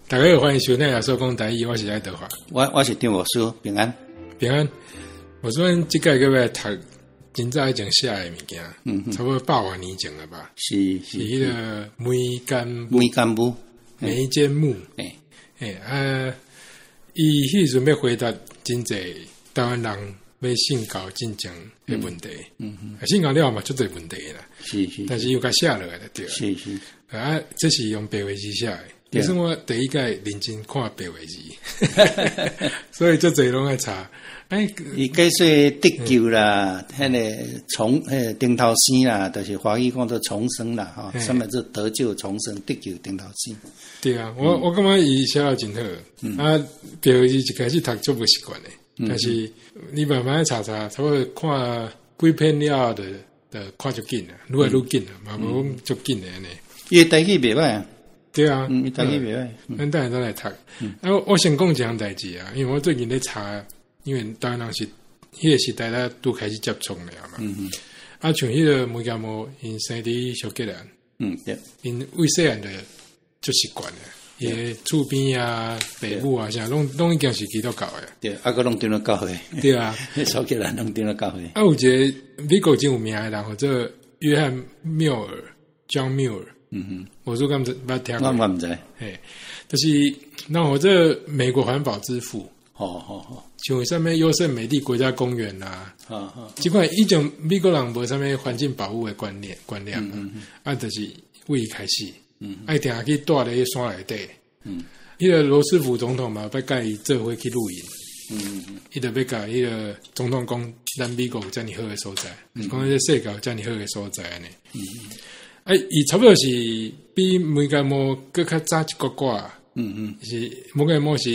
大家好，歡迎收聽耶穌講台語，我是愛德華。我是張牧師，平安。平安。我說這屆閣欲讀真早以前寫的物件，差不多百外年前了吧？是。是彼个梅間木，梅間木，梅間木。欸啊，伊彼時陣欲回答真濟台灣人欲信教進前的問題。信教了後嘛，足濟問題啦。但是伊有共寫落來就對。啊，這是用白話字寫的。其實我第一擺認真看白話字，所以足濟攏愛查。欸，伊解說得救啦，彼个重，彼个重頭生啦，就是華語講做重生啦，吼，啥物做得救、重生、得救、重頭生。對啊，我感覺伊寫得真好。啊，白話字一開始讀足無習慣的，但是你慢慢查查，差不多看幾篇了後，就看足緊啦，愈來愈緊啦，嘛無講足緊的按呢。伊台語袂歹啊。對啊，伊台語袂歹。咱等下再來讀。啊，我先講一項代誌啊，因為我最近咧查，因為台灣人是彼個時代咧拄開始接觸爾嘛。啊，像彼個梅間木，𪜶生佇蘇格蘭。𪜶為細漢就足習慣的，伊的厝邊啊、爸母啊，啥攏攏已經是基督教的。對，啊，閣攏長老教會。對啊。蘇格蘭攏長老教會。啊，有一個美國真有名的人，叫做約翰繆爾（John Muir）。我說敢捌聽過？我毋知。嘿，就是那我這美國環保之父。像啥物優勝美地國家公園啦，這款以前美國人無啥物環境保護的觀念嘛，啊，就是為伊開始，愛定去蹛佇山內底。彼個羅斯福總統嘛，欲共伊做伙去露營。伊就欲共彼個總統講，咱美國有遮爾好的所在，講這世界有遮爾好的所在按呢。啊，伊差不多是比梅間木閣較早一寡寡。是梅間木是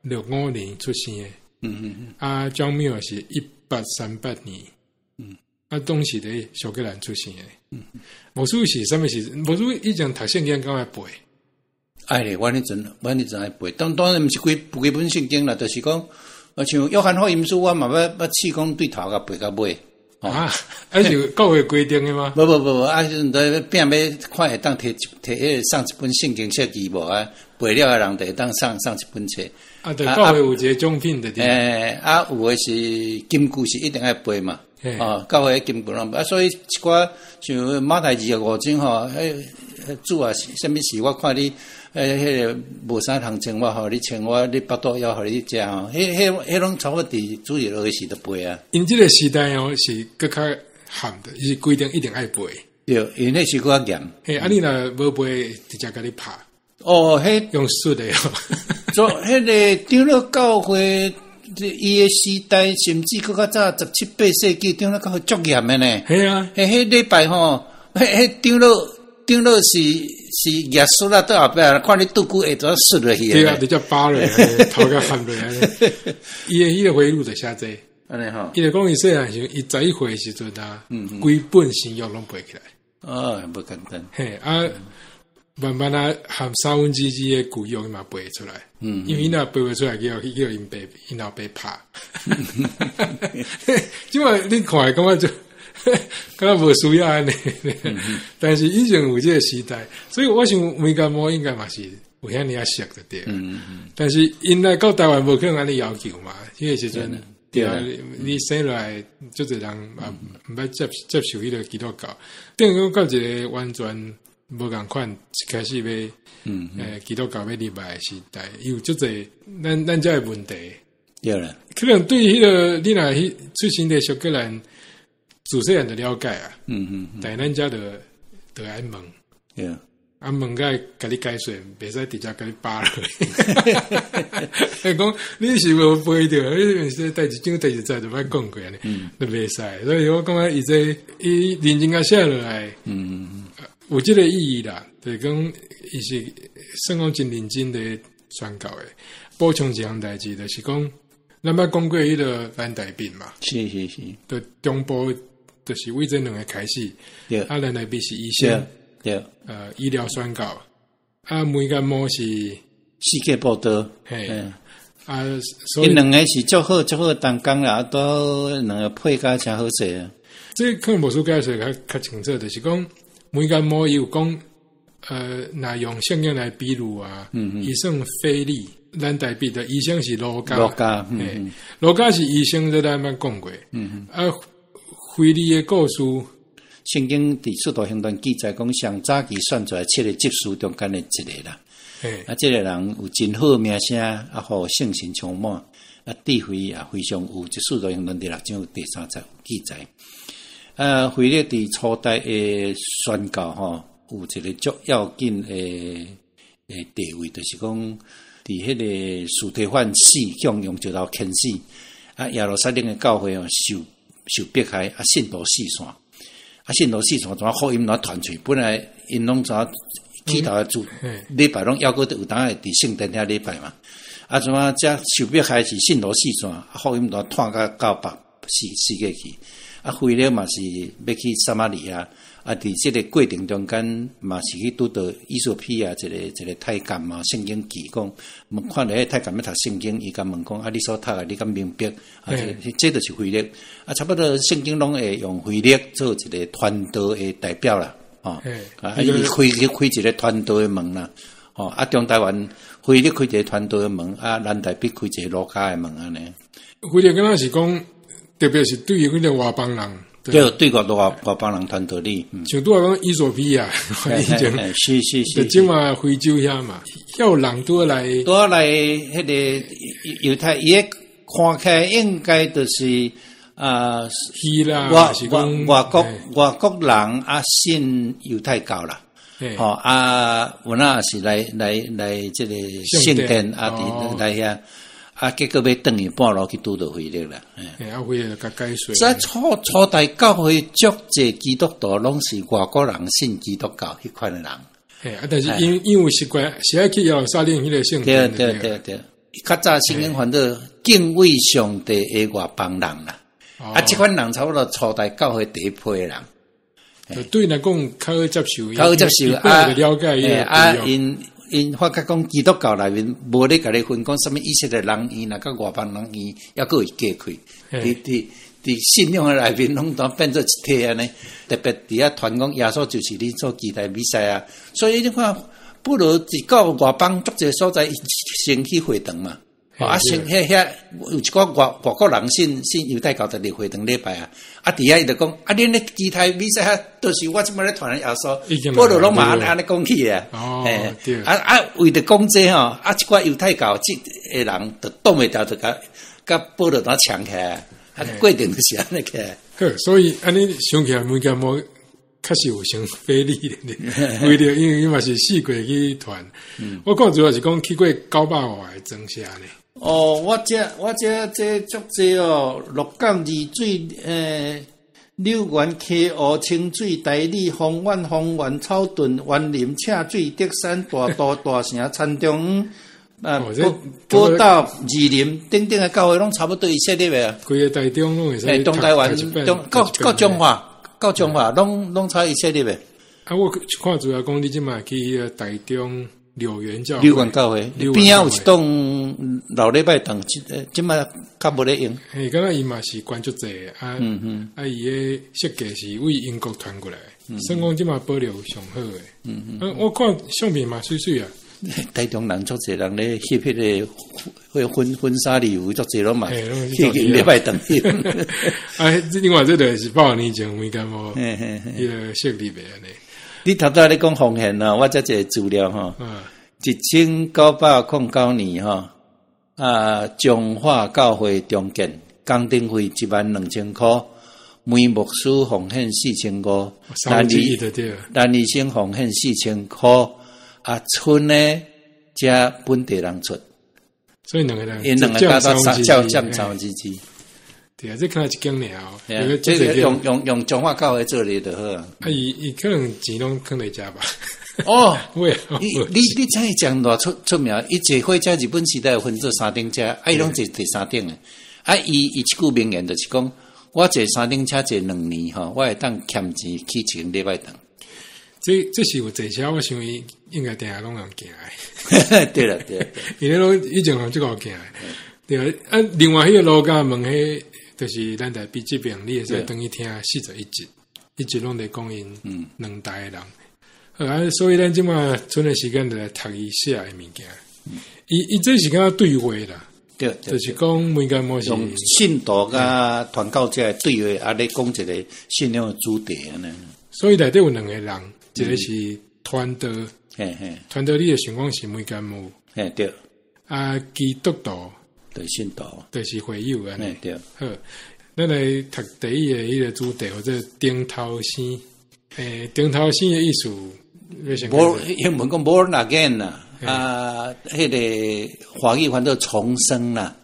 1865年出生的。啊，張繆是1838年。啊，當時佇蘇格蘭出生的。牧師是啥物時？牧師以前讀聖經敢愛背？愛咧，阮彼陣愛背，當然毋是規本聖經啦，就是講，啊，像約翰福音書，我嘛捌試講對頭共背到尾。啊，啊是教會規定的嗎？無無無無，啊，時陣拼欲看會當提提彼個送一本聖經冊字無啊？背了的人就會當送一本冊。啊，對，教會有一個獎品的。欸，啊，有的是金句是一定愛背嘛。哦，教會金句攏背啊，所以一寡像馬太25章吼，彼主啊，啥物事我看你，彼个無衫通穿，我予你穿，我你腹肚枵，予你食吼，彼攏差不多佇主日學時就背啊。𪜶這個時代哦，是閣較嚴的，伊是規定一定愛背。對，因彼時閣較嚴。嘿，啊，你若無背，直接共你拍。哦，彼用術的哦。做彼个長老教會，伊的時代甚至閣較早十七八世紀，長老教會足嚴的呢。嘿啊，彼彼禮拜吼，彼長老是耶穌啦，佇後壁看你拄久會怎摔落去。對啊，直接扒落，頭殼撼落來。伊的彼个回憶錄就寫這，按呢吼。伊就講伊細漢時，伊11歲的時陣啊，規本新約攏背起來。哦，無簡單。嘿啊，慢慢啊，含2/3的舊約伊嘛背會出來。因為伊若背袂出來，叫𪜶爸𪜶老爸拍。這擺你看會感覺就敢若無需要按呢，但是以前有這個時代，所以我想梅間木應該嘛是有遐爾仔熟就對。但是𪜶來到台灣無可能按呢要求嘛，彼個時陣對啊，你生落來足濟人嘛毋捌接受彼個基督教，等於講到一個完全無仝款，一開始欲基督教欲入來的時代，伊有足濟咱遮的問題。對啦，可能對彼個你若彼出生佇蘇格蘭，自細漢就了解啊。但咱遮就愛問。啊，問甲共你解說，袂使直接共你扒落。講你是無背著，你是代誌講代誌在就捌講過按呢，都袂使。所以我感覺伊這伊認真共寫落來，有這個意義啦。就是講伊是算講真認真咧宣教的。補充一項代誌，就是講咱捌講過彼個藍帶病嘛。就中部就是為這兩个開始。啊，藍帶病是醫生。醫療宣教。啊，梅間木是世界報道。嘿。啊，所以𪜶兩個是足好足好同工啦，都兩個配甲誠好勢啊。這可能無輸解釋較清楚，就是講梅間木伊有講，若用聖經來比喻啊，伊算腓利，咱台北的醫生是路加，路加，路加是醫生，這咱捌講過，啊，腓利的故事，聖經佇使徒行傳記載講，上早期選出來七个執事中間的一个啦，啊，這个人有真好名聲，啊，予聖神充滿，啊，智慧也非常有。這使徒行傳第六章第三節有記載。啊，腓力佇初代的宣教吼，有一个足要緊的地位，就是講佇彼个司提反死，向用石頭牽死，啊，耶路撒冷的教會哦受迫害，啊，信徒四散，啊，信徒四散，怎福音怎傳出去？本來𪜶攏怎起頭做禮拜攏猶閣有當會佇聖殿遐禮拜嘛，啊，怎啊遮受迫害是信徒四散，啊，福音怎傳甲到北世界去？啊，腓力嘛是欲去撒瑪利亞，啊，佇這个過程中間嘛是去拄著伊索比亞一个一个太監嘛，聖經記講，問看著彼太監欲讀聖經，伊共問講啊，你所讀的你敢明白？啊，這就是腓力，啊，差不多聖經攏會用腓力做一个傳道的代表啦，吼，啊，伊開一个傳道的門啦，吼，啊，中台灣腓力開一个傳道的門，啊，咱台北開一个路加的門按呢。腓力敢若是講，特別是對於彼个外邦人，對對國外邦人傳道理，像拄仔講伊索比亞，以前就這馬非洲遐嘛，遐有人拄來，拄來彼个猶太，伊看起來應該就是啊，希臘外國人啊，信猶太教啦，吼啊，有那是來這个聖殿啊，佇來遐。啊，結果欲轉去半路去拄著腓力啦。啊，腓力共解說。這初代教會足濟基督徒攏是外國人信基督教彼款的人。嘿，啊，但是因為習慣是愛去耶路撒冷彼个聖殿。對對對對，較早聖經翻做敬畏上帝的外邦人啦。啊，這款人差不多初代教會第一批的人。對來講較好接受，較好接受啊，了解啊，𪜶發覺講基督教內面無咧共你分講啥物以色列人院若佮外邦人院，猶閣有隔開。佇信仰的內面攏當變做一體按呢。特別佇遐傳講耶穌就是你所期待彌賽亞，所以你看，保羅佇到外邦足濟所在，先去會堂嘛。啊，先遐遐有一寡外國人信猶太教，就佇會堂禮拜啊。啊，佇遐伊就講，啊，恁咧期待彌賽亞，就是我這擺咧傳的耶穌。保羅攏嘛按呢講起啊。哦，對。啊啊，為著講這吼，啊，一寡猶太教這的人就擋袂牢，就共保羅當搶起來。啊，過程就是按呢起來。好，所以按呢想起來，物件無確實有成腓力的，為著因為伊嘛是四界去傳。我看主要是講去過九百外个莊社呢。哦，我這足濟哦，鹿港、二水、柳園、溪湖、清水、大里、豐原、豐原、草屯、員林、赤水、竹山、大肚、大城、田中啊，寶島、二林等等的教會攏差不多伊設立的啊。規個台中攏會使。東台灣、中到彰化、到彰化，攏差伊設立的。啊，我看主要講你這馬去彼个台中柳園教柳園教會邊仔有一棟老禮拜堂，這馬較無咧用。嘿，敢若伊嘛是關足濟啊，啊，伊的設計是為英國傳過來，算講這馬保留上好的。啊，我看相片嘛媠媠啊。台中人足濟人咧翕彼个婚紗禮服，足濟攏嘛去禮拜堂翕。啊，另外這個是百年前有間無？彼个設立的按呢。你頭拄仔咧講奉獻啊，我遮一个資料吼，1909年吼，啊，彰化教會重建，工程費12,000箍，梅牧師奉獻4,500，蘭醫生奉獻4,000箍，啊，剩的才本地人出，所以兩個人，𪜶兩個加到三，佔三分之二。對啊，這可能一間爾，這個用彰化教會做的就好啊。啊，伊可能錢攏囥佇遮吧。哦，你知影講偌出名？伊坐火車日本時代有分做三等車，啊，伊攏坐第三等的。啊，伊這句名言就是講，我坐三等車坐2年吼，我會當儉錢起一間禮拜堂。這是有坐車，我想伊應該定定攏用行的。對啦對啦，因為攏以前攏這個行的。對啊，啊，另外彼个路加問彼，就是咱台北這邊，你會使轉去聽41集，彼集攏佇講𪜶兩代的人。好啊，所以咱這馬賰的時間就來讀伊寫的物件。伊這是敢若對話啦，就是講梅干摩是用信徒佮傳教者對話，啊，咧講一個信仰的主題按呢。所以內底有兩個人，一個是傳道，傳道你會想講是梅干摩，啊，基督徒，對信徒，就是會友按呢。好，咱來讀第一个彼个主題，號做頂頭生。頂頭生的意思，無英文講 born again 啦，啊，彼个華語翻做重生啦，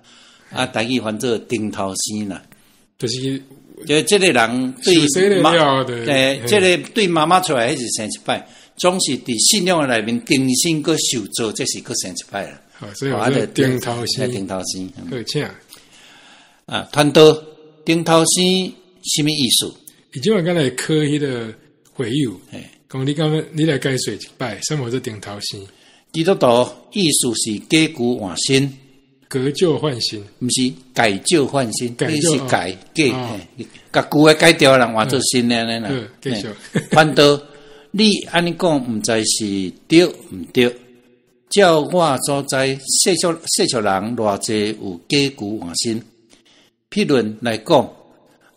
啊，台語翻做頂頭生啦，就是就這个人對媽，這个對媽媽出來彼是生一擺，總是佇信仰的內面重新閣受造，這是閣生一擺啦。好，所以號做頂頭生，頂頭生。好，請。啊，傳道頂頭生啥物意思？伊這擺敢來考彼个會友，講你感覺你來解說一擺，啥物叫做頂頭生？基督徒意思是改舊換新，革舊換新，毋是改舊換新，你是改改，共舊的改掉，人換做新的按呢啦。繼續。傳道，你按呢講，毋知是對毋對？照我所知，世俗人偌濟有改舊換新。譬論來講，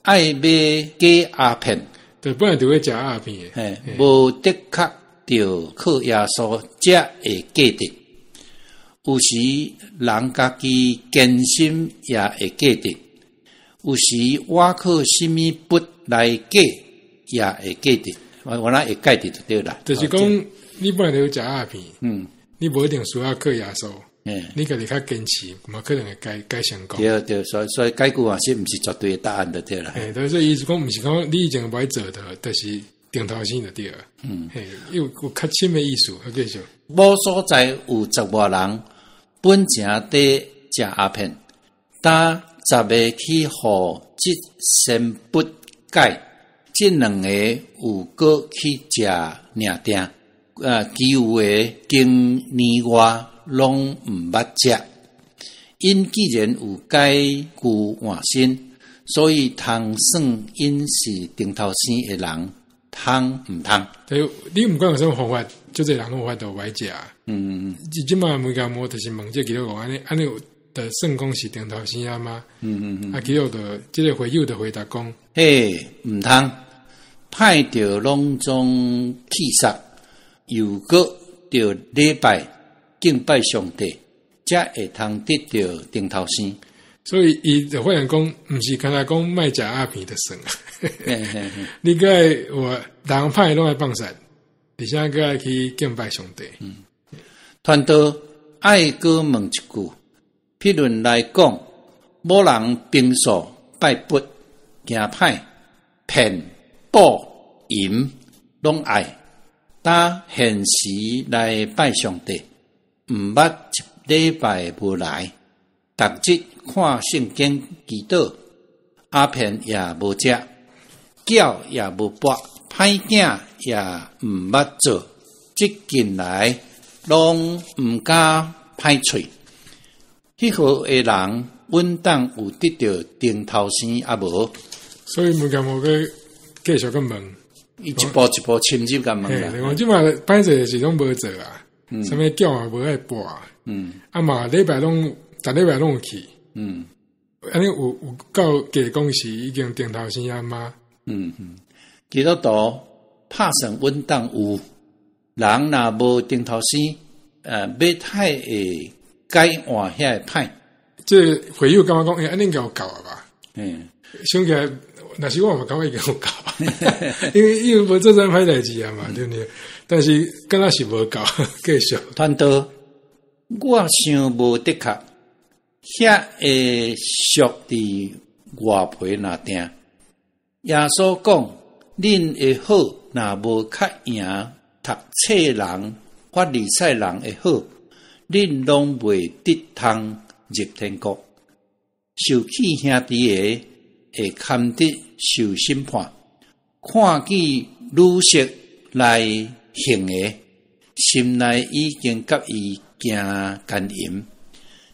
愛買假鴉片，對，本來就會食鴉片的，無的確著靠耶穌才會戒得。有時人家己堅心也會戒得，有時倚靠啥物佛來戒也會戒得，我那會戒得就對啦。就是講，你本來就有食鴉片，你無一定需要靠耶穌，你家己較堅持，嘛可能會改改成功。對對，所以改舊換新毋是絕對的答案就對啦。嘿，所以伊是講，毋是講你以前無愛做的，就是頂頭生就對了。嘿，有較深的意思，好繼續。某所在有十外人，本前佇食鴉片，今十个去予這仙佛改，這兩个有閣去食閹定，其餘的經年外攏毋捌食。𪜶既然有改舊換新，所以通算𪜶是頂頭生的人，通毋通？對，你毋管用啥物方法，足濟人攏有法度歹食。這馬梅干摩就是問這基督徒按呢，按呢有就算講是頂頭生啊嗎？啊，基督徒這个會友就回答講：嘿，毋通，歹著攏總棄殺，又閣著禮拜敬拜上帝，才會通得著頂頭生。所以伊就發現講，毋是干焦講莫食鴉片就算啊。你閣愛有人歹攏愛放殺，而且閣愛去敬拜上帝。傳道愛閣問一句，譬論來講，某人平素拜佛、行歹、騙、賭、淫攏愛，但現時來拜上帝，毋捌一禮拜無來，逐日看聖經祈禱，鴉片也無食，繳也無跋，歹囝也毋捌做，這近來攏毋敢歹喙。彼號的人穩當有得著頂頭生抑無？所以毋敢無閣繼續閣問，伊一步一步深入共問啦。我這馬歹勢是攏無做啊，啥物繳也無愛跋，啊嘛禮拜攏，逐禮拜攏有去，按呢有夠假講是已經頂頭生啊嗎？基督徒拍算穩當有，人若無頂頭生，欲太會改換遐个歹。這個會友感覺講，欸，按呢應該有夠啊吧？想起來，若是我嘛感覺已經有夠，因為無做啥歹代誌啊嘛，對毋對？但是敢若是無夠，繼續。傳道，我想無的確，遐會屬佇外皮若定。耶穌講，恁的好若無較贏讀冊人、法利賽人的好，恁攏袂得通入天國。受氣兄弟的會堪得受審判，看見女色來行的，心內已經佮伊行姦淫，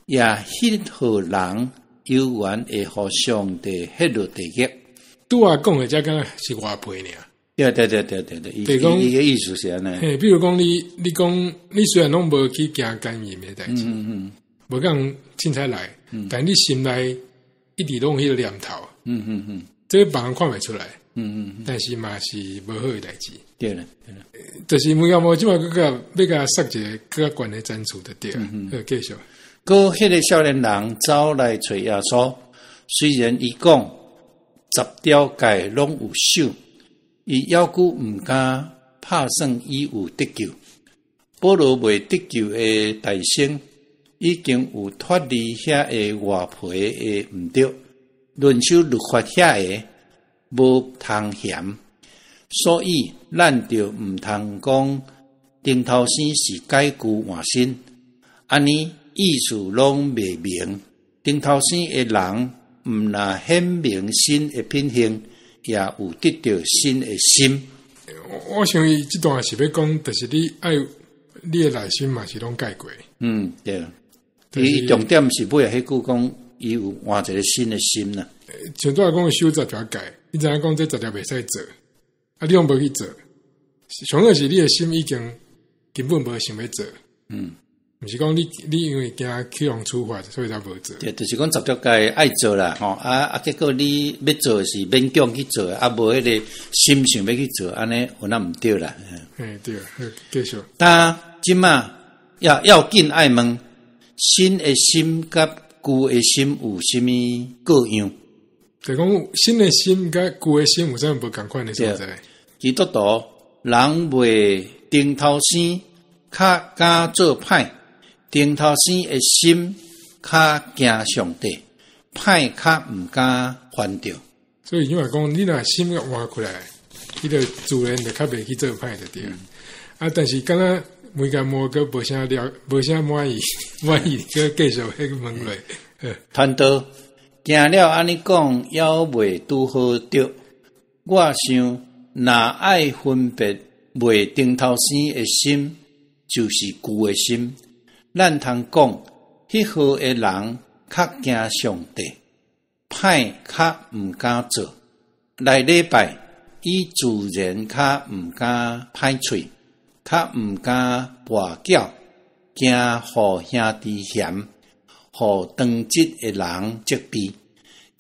也彼號人猶原會予上帝彼落地獄。拄仔講的這敢若是外皮爾。對對對對對對，伊伊个意思是按呢。嘿，比如講你講你雖然攏無去行奸淫的代誌，無共凊彩來，但你心內一直攏有彼个念頭，這別人看袂出來，但是嘛是無好的代誌。對啦，對啦，就是梅甲無這擺閣共欲共設一个閣較懸的層次就對了。好，繼續。閣彼个少年人走來揣耶穌，雖然伊講十條誡攏有守，伊猶閣毋敢拍算伊有得救。保羅未得救的大生已經有脫離遐个外皮的毋對，遵守律法遐个無通嫌，所以咱就毋通講頂頭生是改舊換新，按呢意思攏袂明。頂頭生的人毋若顯明新的品行，也有得著新的心。我想伊這段是欲講，就是你愛你的內心嘛是攏改過。嗯，對。伊重點是尾仔彼句講，伊有換一个新的心啦。像拄仔講守十條誡，你知影講這十條袂使做，啊，你攏無去做，上好是你的心已經根本無想欲做。毋是講你因為驚去予處罰，所以才無做。對，就是講十條誡愛做啦，吼啊啊！結果你欲做的是勉強去做，啊，無彼个心想欲去做，按呢有那毋對啦。嘿，對，好，繼續。但這馬要緊愛問，新的心佮舊的心有啥物各樣？就講新的心佮舊的心有啥物無仝款的所在？基督徒人未頂頭生，較敢做歹。頂頭生的心較驚上帝，歹較毋敢犯著。所以因為講，你若心換過來，你就自然就較袂去做歹就對。啊，但是敢若梅甲無閣無啥了，無啥滿意，滿意閣繼續彼個問落。傳道驚了按呢講，猶未拄好著。我想，若愛分別未頂頭生的心，就是舊的心。咱通講，彼號的人較驚上帝，歹較毋敢做。來禮拜，伊自然較毋敢歹喙，較毋敢跋筊，驚予兄弟嫌，予當職的人責備，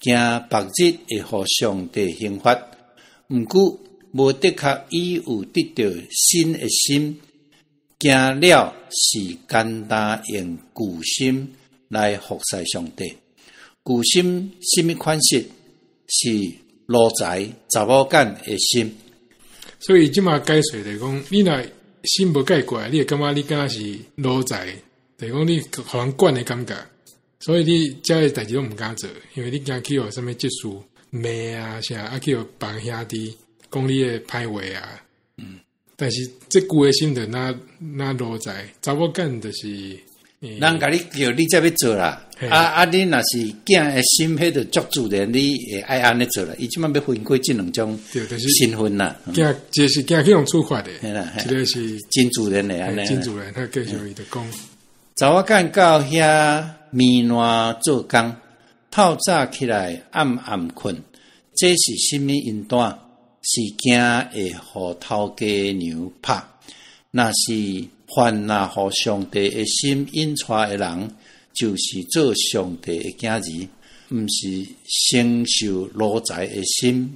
驚別日會予上帝刑罰。毋過，無的確伊有得著新的心。驚了是簡單用舊心來服侍上帝。舊心啥物款式？是奴才查某囝的心。所以這馬解釋就是講，你若心無改過來，你會感覺你敢若是奴才，就是講你予人管的感覺。所以你這个代誌攏毋敢做，因為你驚去予啥物執事罵啊啥，啊去予別兄弟講你的歹話啊。但是這舊的心就若若奴才，查某囝就是，人共你叫你才欲做啦。啊啊！你若是囝的心，彼就足自然，你會愛按呢做啦。伊這馬欲分開這兩種身份啦。驚，一个是驚去予處罰的，一个是真自然的按呢。真自然，他繼續伊就講。查某囝到遐糜爛做工，透早起來暗暗睏，這是啥物因單？是驚會予頭家娘拍。若是凡若予上帝的心引帶的人，就是做上帝的囝兒，毋是承受奴才的心，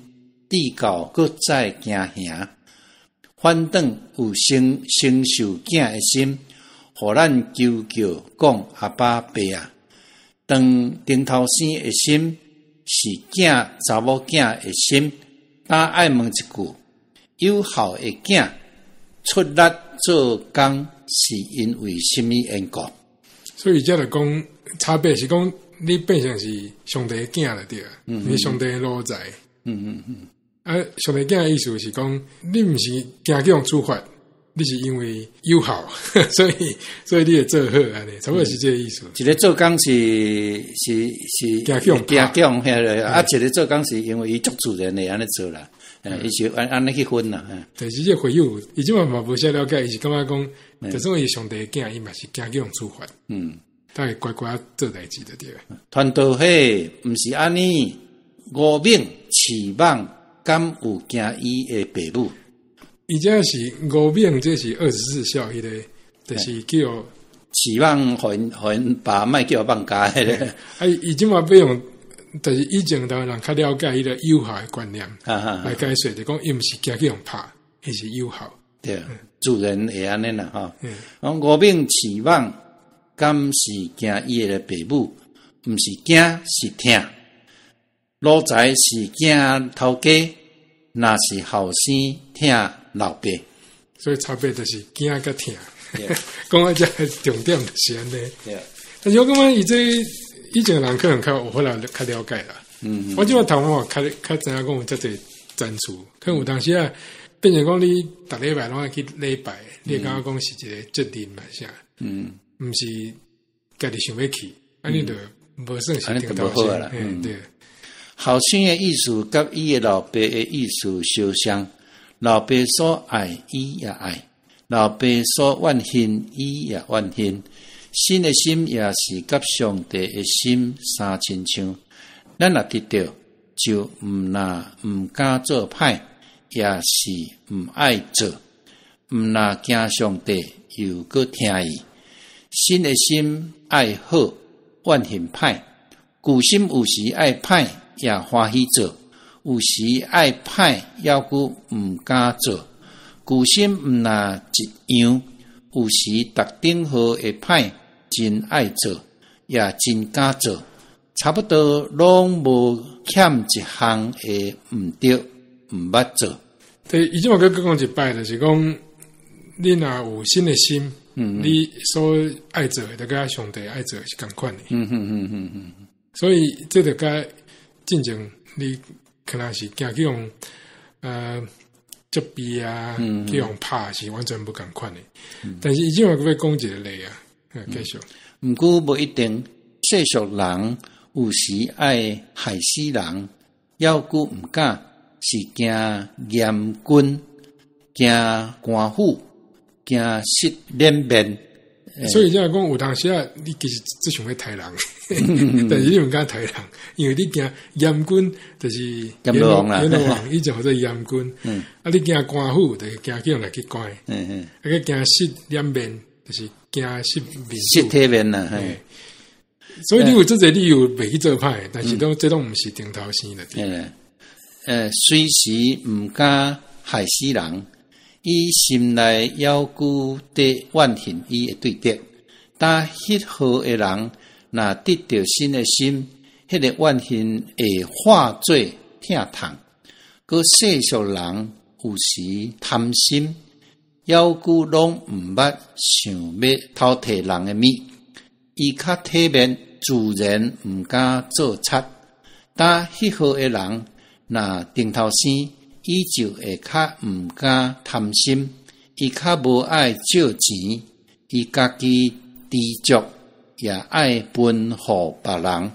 至到閣再驚嚇。反轉有承受囝的心，予咱求叫講阿爸爸啊。當頂頭生的心是囝查某囝的心，但愛問一句：有孝的囝出力做工是因為啥物緣故？所以這就講差別是講你變成是上帝的囝了對，你上帝的奴才。啊，上帝囝的意思是講，你毋是驚去予處罰，你是因為有孝，所以你會做好按呢，差不多是這個意思。一個做工是驚去予驚去予遐個，啊，一個做工是因為伊足自然的按呢做啦，伊是按呢去分啦。但是這會友，伊這馬嘛無啥了解，伊是感覺講，就算伊上帝的囝，伊嘛是驚去予處罰。但會乖乖做代誌就對。傳道伙毋是按呢，吳猛、刺蠓、敢有驚伊的爸母？伊這是吳敏，這是24孝，彼個就是叫飼蠓，予𪜶爸莫叫放假彼个。啊，伊這馬欲用，就是以前台灣人較了解彼个友好的觀念，來解說，就講伊毋是驚去予拍，伊是友好。對，自然會按呢啦吼。講吳敏飼蠓，敢是驚伊的爸母？毋是驚，是疼。奴才是驚頭家，若是後生疼老爸。所以差別就是驚佮疼。講到這重點就是按呢。但是我感覺伊這以前人可能較有可能較了解啦。我這馬頭我較較知影講有遮濟展處，可能有當時啊，變成講你逐禮拜攏愛去禮拜，你會感覺講是一個責任嘛啥？毋是家己想欲去，按呢就無算是頂頭先。嗯，對。後生的意思佮伊的老爸的意思相像，老爸所愛，伊也愛；老爸所怨恨，伊也怨恨。神的心也是佮上帝的心相親像。咱若得著，就毋若毋敢做歹，也是毋愛做；毋若驚上帝，又閣聽伊。神的心愛好，怨恨歹；舊心有時愛歹，也歡喜做；有時愛歹，猶閣毋敢做。舊心毋若一樣，有時逐等號的歹，真愛做，也真敢做，差不多攏無欠一項會毋著，毋捌做。對，伊這馬閣閣講一擺，就是講你若有神的心，你所愛做的，就佮上帝愛做的是仝款的。所以這就佮進前你可能是驚去予責備啊，去予拍是完全無仝款的。但是伊這馬閣欲講一個例啊，繼續。毋過無一定，世俗人有時愛害死人，猶閣毋敢，是驚嚴君，驚官府，驚失臉面。所以這樣講，有當時啊，你其實足想欲刣人，但是你毋敢刣人，因為你驚嚴君，就是閻羅王啦，閻羅王，伊就號做閻君。啊，你驚官府，就是驚叫人來去關。啊，閣驚失臉面，就是驚失面失體面啦。所以你有這濟理由袂去做歹，但是攏這攏毋是頂頭生的。隨時毋敢害死人。伊心內猶閣佇怨恨伊的對敵，但彼號的人若得著神的心，彼個怨恨會化做疼痛。閣世俗人有時貪心，猶閣攏毋捌想欲偷提人的物，伊較體面，自然毋敢做賊。但彼號的人若頂頭生，伊就會較毋敢貪心，伊較無愛借錢，伊家己知足，也愛分予別人。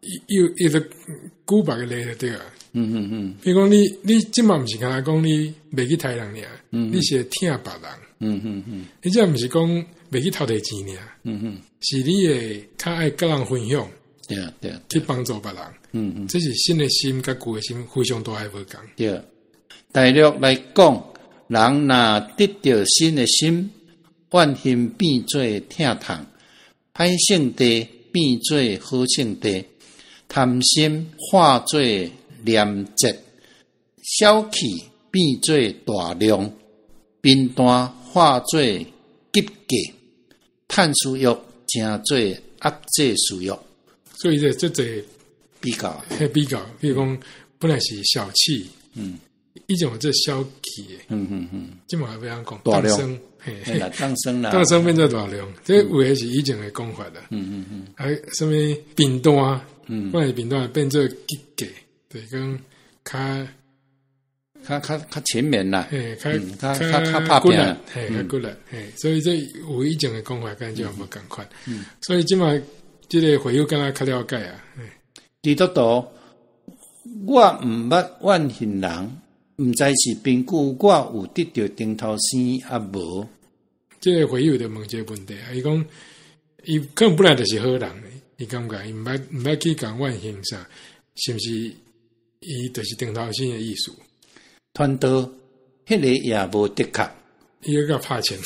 伊伊就舉別個例就對啊。比如講你你這馬毋是干焦講你袂去刣人爾，你是會疼別人。你這毋是講袂去偷提錢爾。是你會較愛佮人分享。去幫助別人。這是神的心佮舊的心非常大的無仝。對。大略來講，人若得著神的心，怨恨變做疼痛，歹性地變做好性地，貪心化做廉潔，小氣變做大量，貧惰化做急價，趁私欲成做壓制私欲。所以這這濟比較，比較，比如講本來是小氣，以前有這小氣的，這馬欲按怎講，大量，嘿啦，當生啦，當生變做大量，這有的是以前的講法啦。啊，啥物貧惰，本來貧惰變做急價，就是講較較較較勤勉啦，嘿，較較較較拍拼，嘿，較骨力，嘿，所以這有以前的講法，佮這無仝款。所以這馬這個會友敢若較了解啊。基督徒，我毋捌怨恨人，毋知是憑據我有得著頂頭生抑無。這個會友就問這個問題啊，伊講伊可能本來就是好人，伊感覺伊毋捌毋捌去共怨恨啥，是毋是？伊就是定頭先的意思。傳道，彼个也無的確。伊閣拍錢。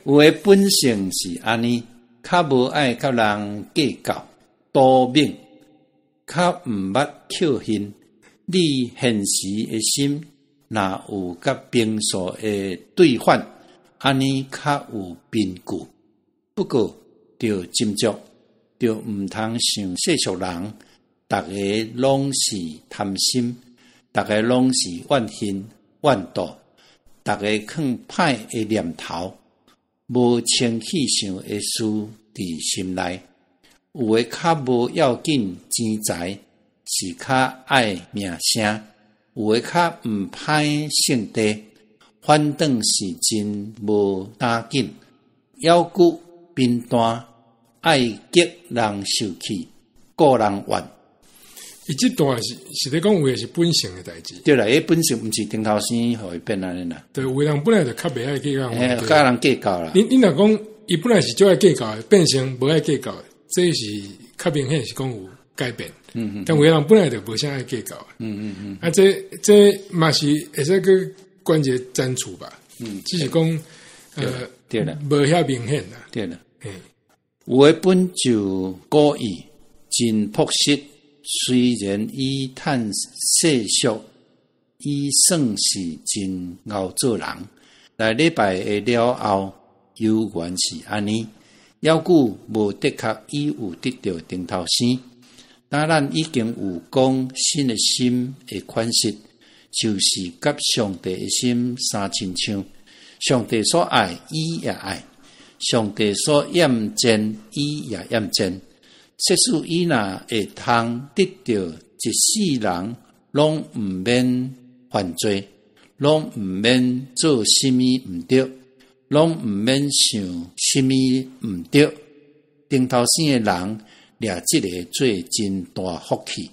有的本性是按呢，較無愛佮人計較，賭猛，較毋捌抾恨。你現時的心，若有佮平素的對反，按呢較有憑據。不過，著斟酌，著毋通像世俗人，逐个攏是貪心，逐个攏是怨恨、怨妒，逐个囥歹的念頭，無清氣想的事佇心內。有的較無要緊錢財，是較愛名聲；有的較毋歹性地，反轉是真無打緊，猶閣貧惰，愛激人受氣，顧人怨。伊這段是咧講有的是本性的代誌。對啦，伊本性毋是頂頭先予伊變按呢啦。對，有的人本來就較袂愛計較。嘿，佮人計較啦。你若講伊本來是足愛計較的，變成無愛計較的，這是較明顯是講有改變。但有的人本來就無啥愛計較。啊，這嘛是會使去關一個展處吧？只是講對啦，無遐明顯啦。對啦。有的本就故意真樸實，雖然伊趁世俗，伊算是真𠢕做人。來禮拜的了後，猶原是按呢，猶閣無的確伊有得著頂頭生。當咱已經有講新的心的款式，就是佮上帝的心相親像。上帝所愛，伊也愛；上帝所厭憎，伊也厭憎。設使伊若會通得著一世人，攏毋免犯罪，攏毋免做啥物毋對，攏毋免想啥物毋對。頂頭生的人掠這个做真大福氣，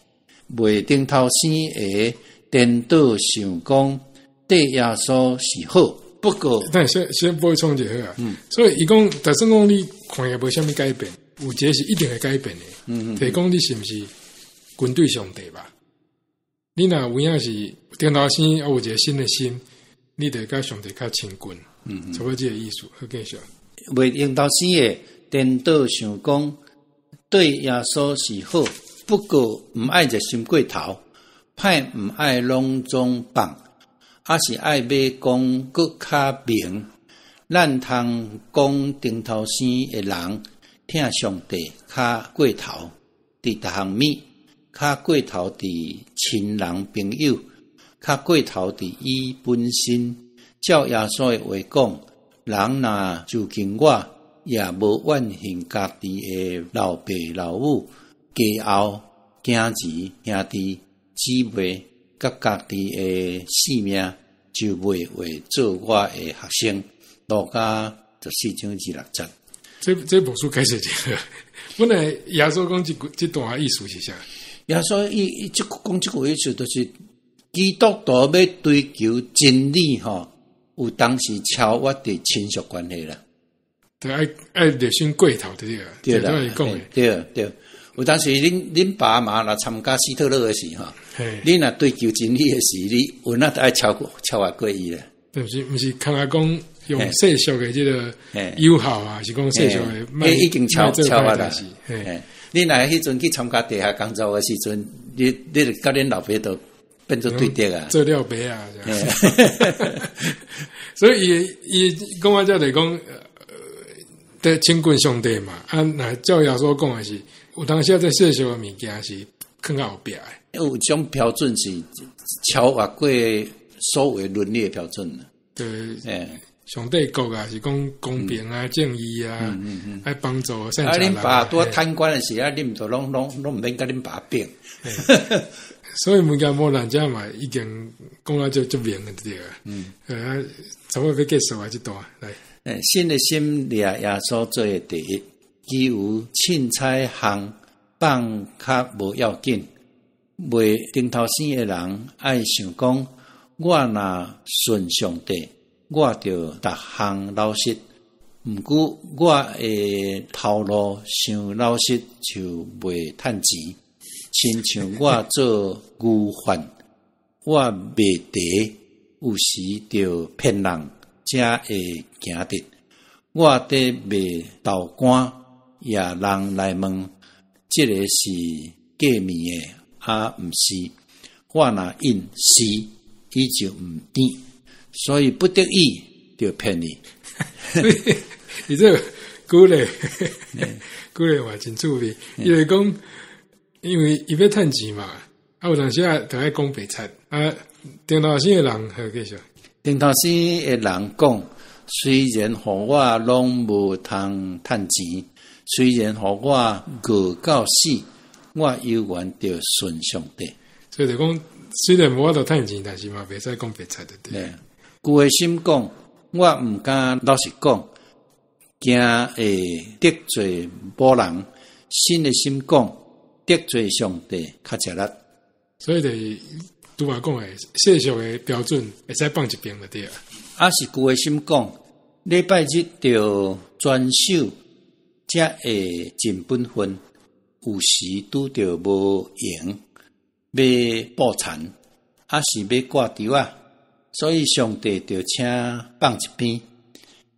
袂頂頭生會顛倒想講對耶穌是好。不過，但先補充一下啊。所以伊講，就算講你看起來無啥物改變，有一個是一定會改變的。就是講你是毋是跟對上帝吧？你若有影是頂頭生，啊有一個新的心，你就會佮上帝較親近。差不多這個意思。好，繼續。袂頂頭生的顛倒想講對耶穌是好，不過毋愛熱心過頭，歹毋愛攏總放。抑是愛欲講閣較明，咱通講頂頭生的人疼上帝較過頭，佇逐項物較過頭，佇親人朋友較過頭，佇伊本身。照耶穌的話講，人若就近我，也無怨恨家己的老爸老母、家後、囝兒、兄弟、姊妹，佮家己的性命，就袂會做我的學生。路加14章26節。這牧師解釋一下。本來耶穌講這段意思是啥？耶穌伊這講這句意思，就是基督徒欲追求真理吼，有當時超越佇親屬關係啦。對，愛熱心過頭對個，對啦，對對。有當時恁爸媽若參加希特勒的時吼，你若追求真理的時，你有哪愛超越過伊咧？毋是，看來講用世俗的這個友好啊，是講世俗的，已經超越啦。你若彼陣去參加地下工作的時陣，你就佮恁老爸都變做對敵啊，做了爸啊。所以伊講到這來講，對親近上帝嘛，啊，若照耶穌講的是，有當時在世俗的物件是囥較後壁的。有一種標準是超越過所謂倫理的標準。對，上帝國啊，是講公平啊、正義啊，愛幫助善啊，恁爸拄貪官的時啊，恁毋就攏毋免佮恁爸比。所以物件無人遮嘛，已經講到這足明的對啊。差不多欲結束啊，這段來。新的心掠耶穌做的第一，其餘凊彩項放較無要緊。袂頂頭生的人愛想講，我若信上帝，我就逐項老實。毋過我的頭路傷老實，就袂趁錢。親像我做牛販，我賣茶有時著騙人，才會行得。我佇賣豆乾，也人來問，這个是過暝的，啊，毋是？我若應是，伊就毋甜，所以不得已就騙伊。伊這个舉例，舉例嘛真趣味。伊就講，因為伊欲趁錢嘛，啊有當時啊，就愛講白賊啊，頂頭先的人好繼續。頂頭先的人講，雖然予我攏無通趁錢，雖然予我餓到死，我猶原著信上帝。所以就講，雖然無法度趁錢，但是嘛袂使講白賊的對。舊的心講，我毋敢老實講，驚會得罪某人。新的心講，得罪上帝較吃力。所以就是拄仔講的世俗的標準會使放一邊就對啊。啊是舊的心講，禮拜日著專守，才會盡本分。有時拄著無閒，欲布田，抑是欲掛稻仔，所以上帝就請放一邊。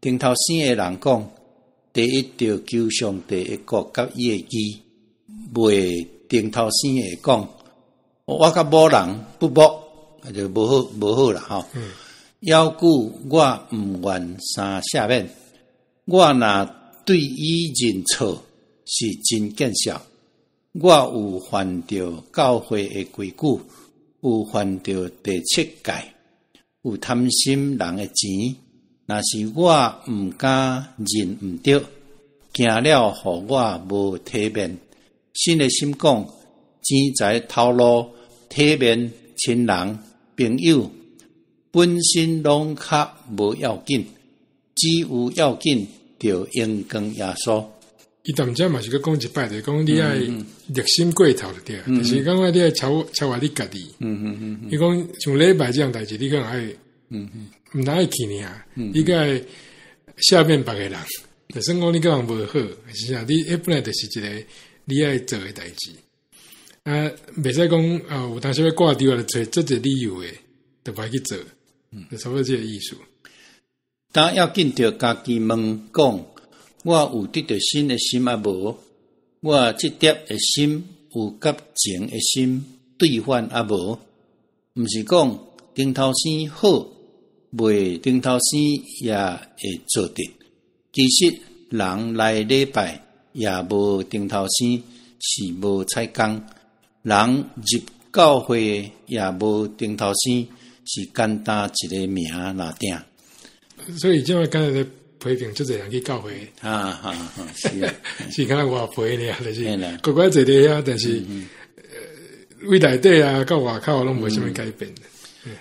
頂頭生的人講，第一著求上帝的國佮伊的義，賣頂頭生的講，我佮某人不睦，就無好無好啦吼。猶久我毋願三赦免，我若對伊認錯是真見笑。我有犯著教會的規矩，有犯著第七誡，有貪心人的錢。若是我毋敢認毋對，驚了予我無體面。新的心講，錢財頭路、體面、親人、朋友，本身攏較無要緊，只有要緊著榮光耶穌。伊踮遮嘛是閣講一擺，就是講你愛熱心過頭就對，就是感覺你愛超超越你家己。伊講像禮拜這項代誌，你可能愛，毋但愛去爾，你閣愛赦免別個人，就算講你佮人無好，是啥？你彼本來就是一個你愛做的代誌。啊，袂使講啊，有當時欲掛掉，就揣這個理由的，就袂去做，就差不多這個意思。當要緊著家己問講，我有得著新的心抑無？我這粒的心有佮前的心對反抑無？毋是講頂頭生好，袂頂頭生也會做得。其實人來禮拜也無頂頭生是無彩工，人入教會也無頂頭生是簡單一個名爾定。所以這擺敢若咧批評足濟人去教會，哈哈哈，是啊，是敢若外皮爾，就是乖乖坐佇遐，但是為內底啊到外口攏無啥物改變。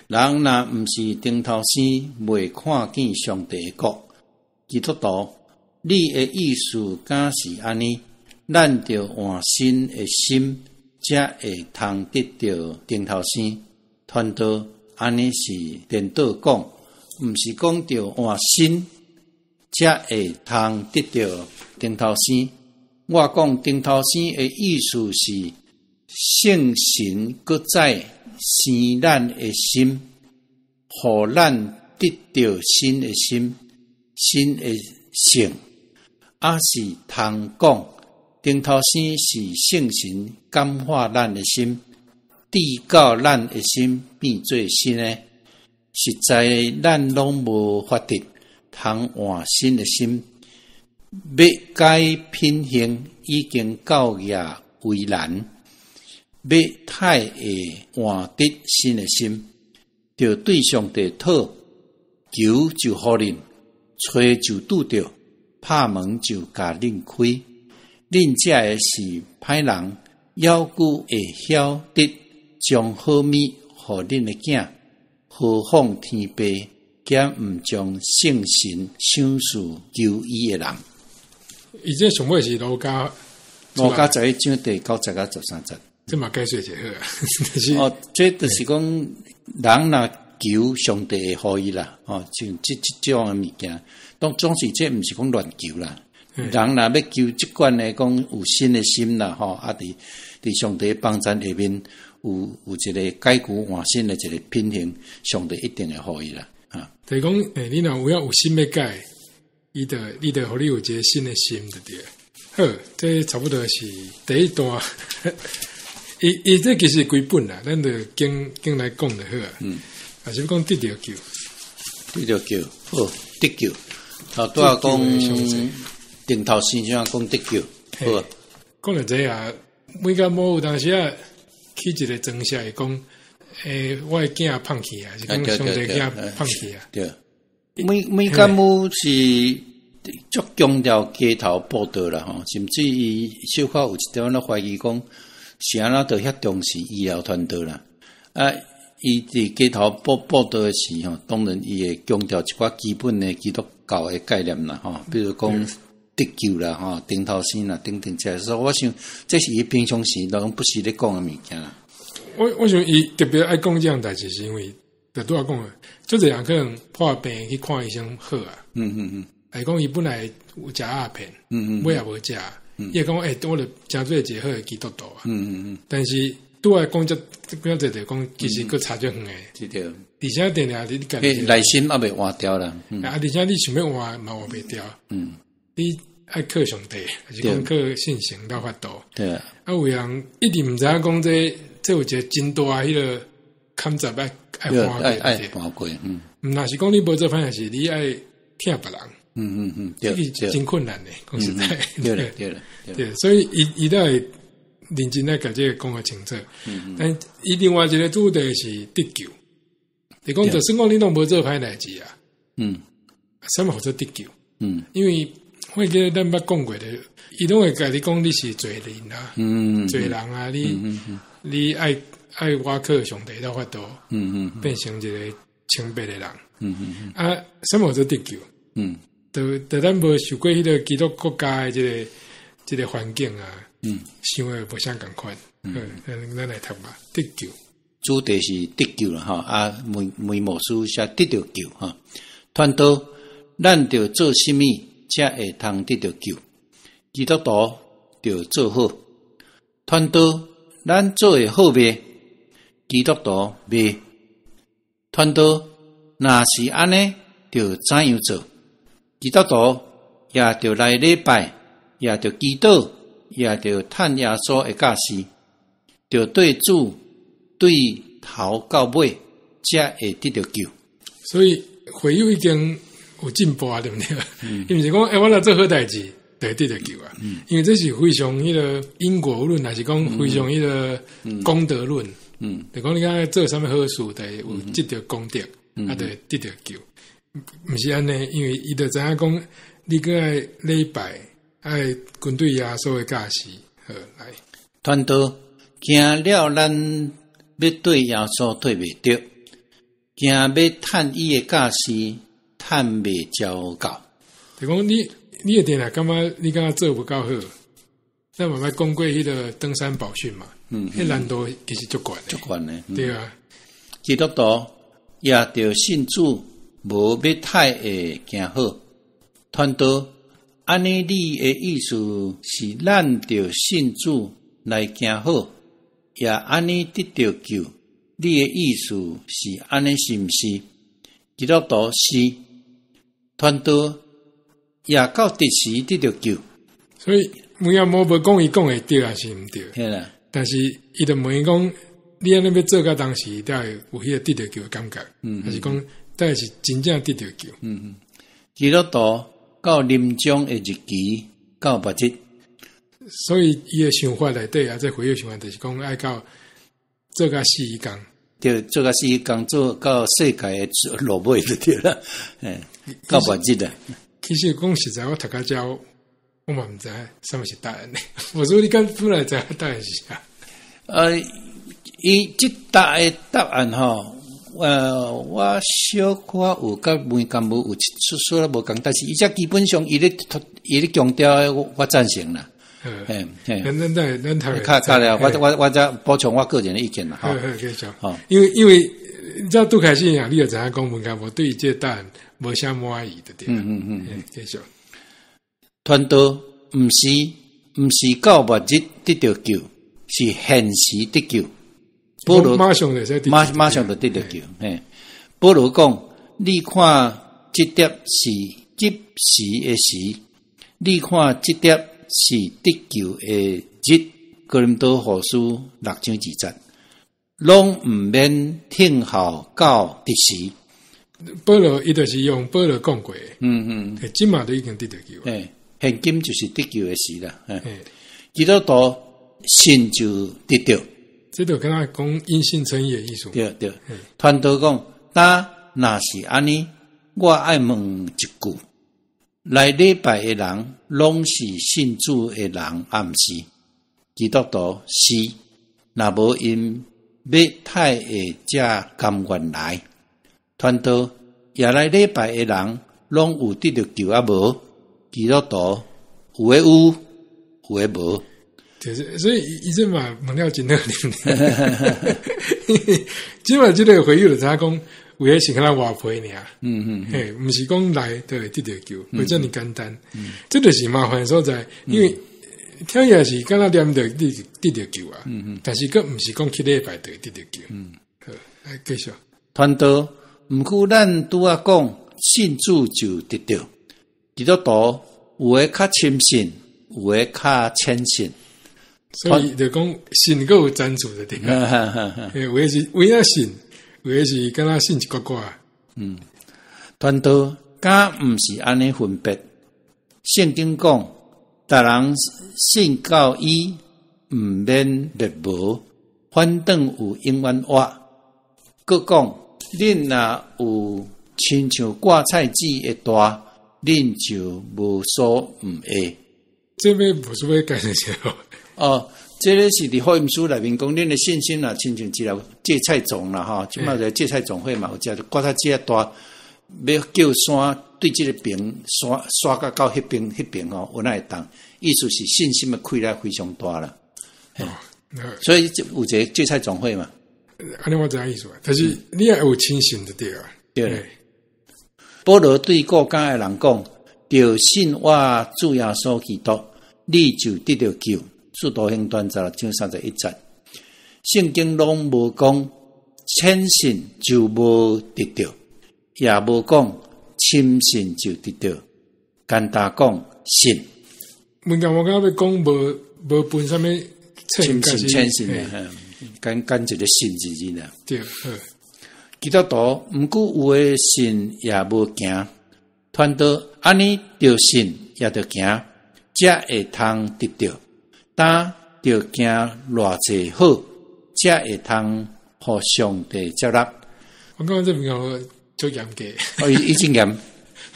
人若毋是頂頭生，袂看見上帝的國。基督徒，你的意思敢是按呢？咱著換新的心，才會通得著頂頭生。傳道按呢是顛倒講，毋是講著換新，才會通得著頂頭生。我講頂頭生的意思是聖神閣再生咱的心，予咱得著新的心、新的性，抑是通講頂頭生是聖神感化咱的心，直到咱的心變做新的。實在咱攏無法得通換新的心，欲改品行已經夠也為難，欲太會換得新的心，著對上帝討，求就予恁，揣就拄著，拍門就共恁開。恁這个是歹人，猶閣會曉得將好物予恁的囝，何況天父敢毋將聖神賞賜求伊的人？伊這上尾是路加，路加11章第9節到13節，這嘛解說一下好啊。哦，這就是講人若求上帝會予伊啦，哦，像這這種的物件，當總是這毋是講亂求啦。人若欲求這款的講有新的心啦，吼，啊，佇上帝幫贊下面有一個改骨換新的一個品行，上帝一定會予伊啦。啊，就是講，欸，你若有影有心欲改，伊就伊就予你有一個新的心，就對。好，這差不多是第一段。伊伊這其實規本啦，咱就揀揀來講就好啊。啊是欲講得著救，得著救，好，得救。頭拄仔講頂頭先生講得救，好。講著這啊，梅監牧有當時啊，去一個莊舍會講，欸，我的囝放棄啊，是講上帝囝放棄啊。對，梅監牧是足強調街頭佈道啦，吼，甚至伊小可有一點仔懷疑講，是按怎著遐重視醫療傳道啦。啊，伊佇街頭佈道的時吼，當然伊會強調一寡基本的基督教的概念啦，吼，比如講得救啦，吼，頂頭生啦，等等這，所以我想這是伊平常時攏不時咧講的物件啦。我想伊特別愛講這項代誌，是因為就拄仔講的，足濟人可能破病去看醫生好啊。來講伊本來有食鴉片，尾也無食，伊會講欸，我著誠做一個好的基督徒啊。但是拄仔講這講這就講，其實閣差足遠的。對。而且定定你家己內心猶未換掉啦。啊，而且你想欲換嘛換袂掉。你愛靠上帝，還是講靠信心有法度？對啊。啊，有人一直毋知影講這，這有一個真大彼個坎仔愛愛跨過。愛跨過，嗯。毋若是講你無做歹代誌，你愛疼別人。對，這真困難的，講實在。對對對。對，所以伊伊才會認真來共這個講較清楚。但伊另外一個主題是得救，就講就算講你攏無做歹代誌啊，啥物號做得救？因為我記得咱捌講過的，伊攏會共你講你是罪人啊，罪人啊，你愛愛倚靠上帝才有法度，變成一個清白的人。啊，啥物號做得救？就就咱無受過彼個基督國家的這個這個環境啊，想的無啥仝款。咱咱來讀吧，得救。主題是得救啦，吼啊，梅牧師寫得著救吼。傳道，咱著做啥物才會通得著救？基督徒著做好。傳道，咱做會好未？基督徒未。傳道，若是按呢，著怎樣做？基督徒也著來禮拜，也著祈禱，也著趁耶穌的教示，著對主對頭到尾，才會得著救。所以會友已經有進步啊，對毋對？伊毋是講，欸，我若做好代誌，就會得著救啊。因為這是非常彼個因果論，還是講非常彼個功德論？就講你講做啥物好事，就會有得著功德，啊，就會得著救。毋是按呢，因為伊就知影講，你閣愛禮拜，愛跟隨耶穌的教示，好來。傳道驚了，咱欲對耶穌對袂著，驚欲趁伊的教示，趁袂焦夠。就講你，你會定定感覺你感覺做無夠好，咱嘛捌講過彼個登山寶訓嘛，彼難度其實足懸的，足懸的，對啊。基督徒也著信主，無欲太會行好。傳道，按呢你的意思是咱著信主來行好，也按呢得著救。你的意思是按呢是毋是？基督徒是。傳道也到佇時得著救。所以梅阿摩無講伊講的對還是毋對？嘿啦。但是伊就問伊講，你按呢欲做到當時，才會有彼個得著救的感覺，還是講，但是真正得著救。基督徒到臨終的日期到末日，所以伊的想法內底啊，這會友想法就是講愛到做到死彼工，對，做到死彼工，做到世界的落尾就對啦，嘿，到末日啊。其實講實在，我讀到遮，我嘛毋知啥物是答案呢。我說你敢本來知影答案是啥？伊這答的答案吼，我小可有佮梅監牧有一絲絲無仝，但是伊這基本上伊咧強調的，我贊成啦。嘿，嘿，咱咱咱讀較較了，我再補充我個人的意見啦。好，繼續。因為這拄開始啊，你就知影講梅監牧對這個答案無啥滿意的對。繼續。傳道毋是，毋是到末日得著救，是現時得救。保羅馬上就馬上就得著救。嘿，保羅講，你看這粒是及時的時，你看這粒是得救的日。哥林多後書6章2節，攏毋免聽候到得時。保羅伊就是用保羅講過，這馬都已經得著救。嘿，現今就是得救的時啦。基督徒信就得著，這就敢若講因信稱義的意思。對對，傳道講，但若是按呢，我愛問一句：來禮拜的人，攏是信主的人，抑毋是？基督徒是，若無𪜶欲太會才甘願來。傳道也來禮拜的人，攏有得著救抑無？基督徒有的有，有的無。就是所以伊這嘛問了真好，這嘛這個會友就知影講，有的是敢若活皮爾，嘿，毋是講來就會得著救，無遮爾簡單。這就是麻煩所在，因為聽起來是敢若念著得著救啊，但是閣毋是講去禮拜就會得著救。好，來繼續。傳道，毋過咱拄仔講信主就得著，基督徒有的較深信，有的較淺信。所以就講信閣有層次就對啦。有的是有影信，有的是敢若信一寡寡。傳道敢毋是按呢分別。聖經講，逐人信靠伊，毋免滅無，反轉有永遠活。閣講，恁若有親像芥菜籽的大，恁就無所毋會。這欲無需欲解釋啥？哦，這個是佇福音書內面講，恁的信心若親像一粒芥菜種啦，吼，這馬就芥菜種會嘛，有只芥菜籽仔大，欲叫山對這个邊徙徙到彼邊彼邊吼，有哪會當？意思是信心的氣力非常大啦。哦，所以有一個芥菜種會嘛。按呢我知影意思啊，但是你也有深信就對啊。對。保羅對各家的人講：著信我主耶穌基督，你就得著救。使徒行傳16章31節，聖經攏無講淺信就無得著，也無講深信就得著，簡單講信。問題我剛剛欲講無無分啥物深信淺信的，簡簡一個信字爾啦。對，好。基督徒毋過有的信也無行，傳道按呢著信也著行，才會通得著。當著行偌濟好，才會通予上帝接納。我感覺這朋友足嚴格。哦，伊真嚴，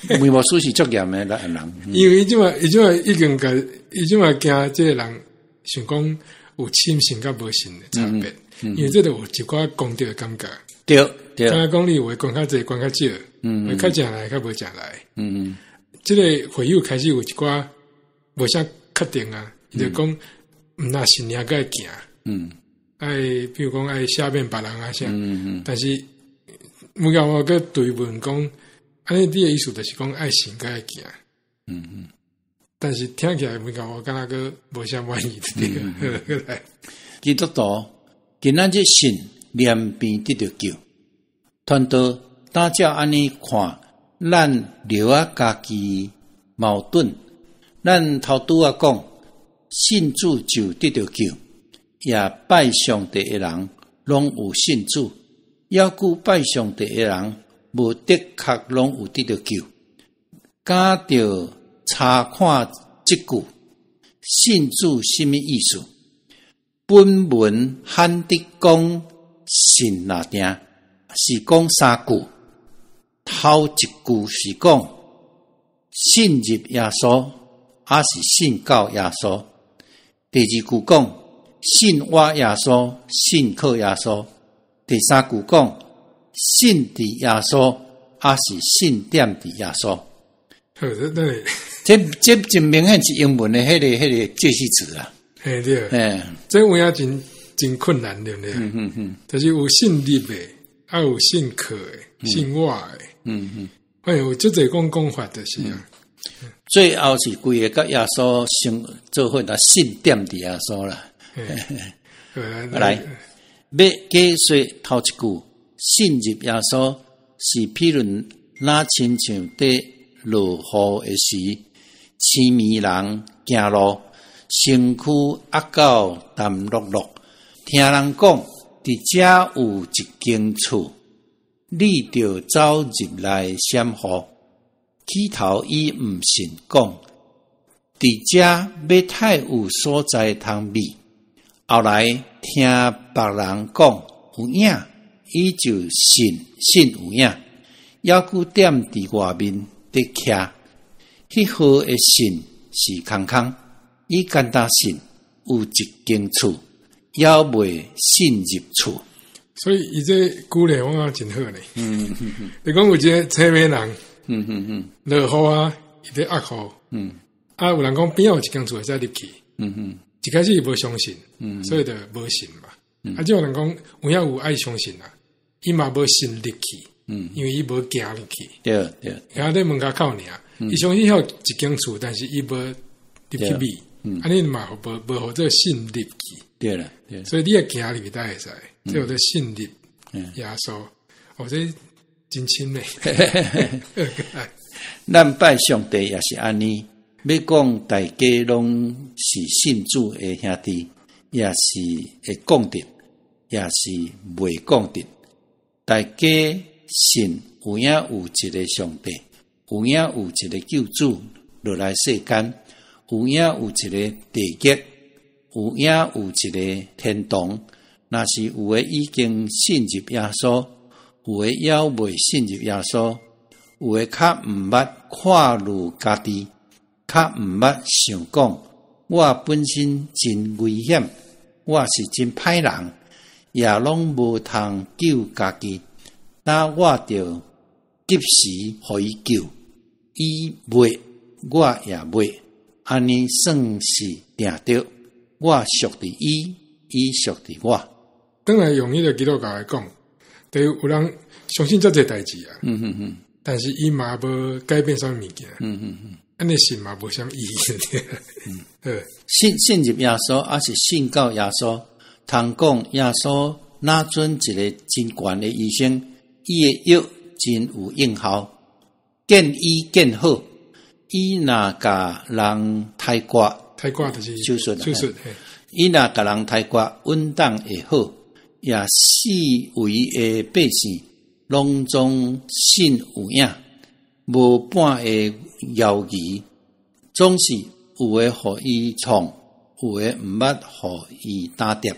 梅牧師是足嚴的人。因為伊這馬伊這馬已經共伊這馬驚這个人想講有深信佮無信的差別，因為這就有一寡功德的感覺。對對。敢若講你有的捐較濟，捐較少，有較正來，較無正來。這个會友開始有一寡無啥確定啊。伊就講，毋若信爾閣愛行，愛比如講愛赦免別人啊啥，但是每個我閣追問講，按呢你的意思就是講愛信閣愛行，但是聽起來每個我感覺閣無啥滿意對對。基督徒今仔日信連便得著救，傳道當照按呢看，咱著愛家己矛盾，咱頭拄仔講。信主就得著救，也拜上帝的人攏有信主，猶閣拜上帝的人無的確攏有得著救。敢著查看這句，信主啥物意思？本文罕得講信若定，是講三句。頭一句是講信入耶穌，抑是信靠耶穌？第二句講信我耶穌，信靠耶穌。第三句講信佇耶穌，抑是信踮佇耶穌。好，這這這真明顯是英文的彼個介系詞啊。嘿對，嘿，這有影真真困難對毋對？就是有信入的，啊有信靠的，信我的。反正有足濟講講法就是啊。最後是規个佮耶穌成做伙來信踮佇耶穌啦。來，欲解說頭一句，信入耶穌是譬如若親像佇落雨的時，痴迷人行路，身軀壓到澹漉漉。聽人講，佇遮有一間厝，你著走入來閃雨。起頭伊毋信講，佇遮欲太有所在通覕。後來聽別人講有影，伊就信信有影，猶閣踮佇外面佇徛。彼號的信是空空，伊簡單信有一間厝，猶未信入厝。所以伊這舉例我感覺真好呢。你講有一個青年人，落雨啊，伊佇壓雨。啊，有人講邊仔有一間厝會使入去。一開始伊無相信，所以就無信嘛。啊，這有人講有影有愛相信啊，伊嘛無信入去，因為伊無行入去。然後佇門跤口爾，伊相信有一間厝，但是伊無入去覕。按呢嘛無無予做信入去。對啦，對。所以你愛行入去才會使，這叫做信入耶穌。哦，這真深呢。咱拜上帝也是按呢，欲講大家攏是信主的兄弟，也是會講得，也是袂講得。大家信有影有一个上帝，有影有一个救主落來世間，有影有一个地獄，有影有一个天堂。若是有的已經信入耶穌，有的猶未信入耶穌，有的較毋捌看入家己，較毋捌想講，我本身真危險，我是真歹人，也攏無通救家己，那我著及時予伊救，伊袂，我也袂，按呢算是定著，我屬佇伊，伊屬佇我。轉來用彼个基督教來講，就是有人相信遮濟代誌啊，但是伊嘛無改變啥物物件，按呢信嘛無啥物意義。信信入耶穌，抑是信到耶穌？通講耶穌若準一个真懸的醫生，伊的藥真有應效，見醫見好。伊若共人刣割，刣割就是手術，手術。伊若共人刣割，穩當會好。也四圍的百姓攏總信有影，無半个猶疑，總是有的予伊創，有的毋捌予伊打跌，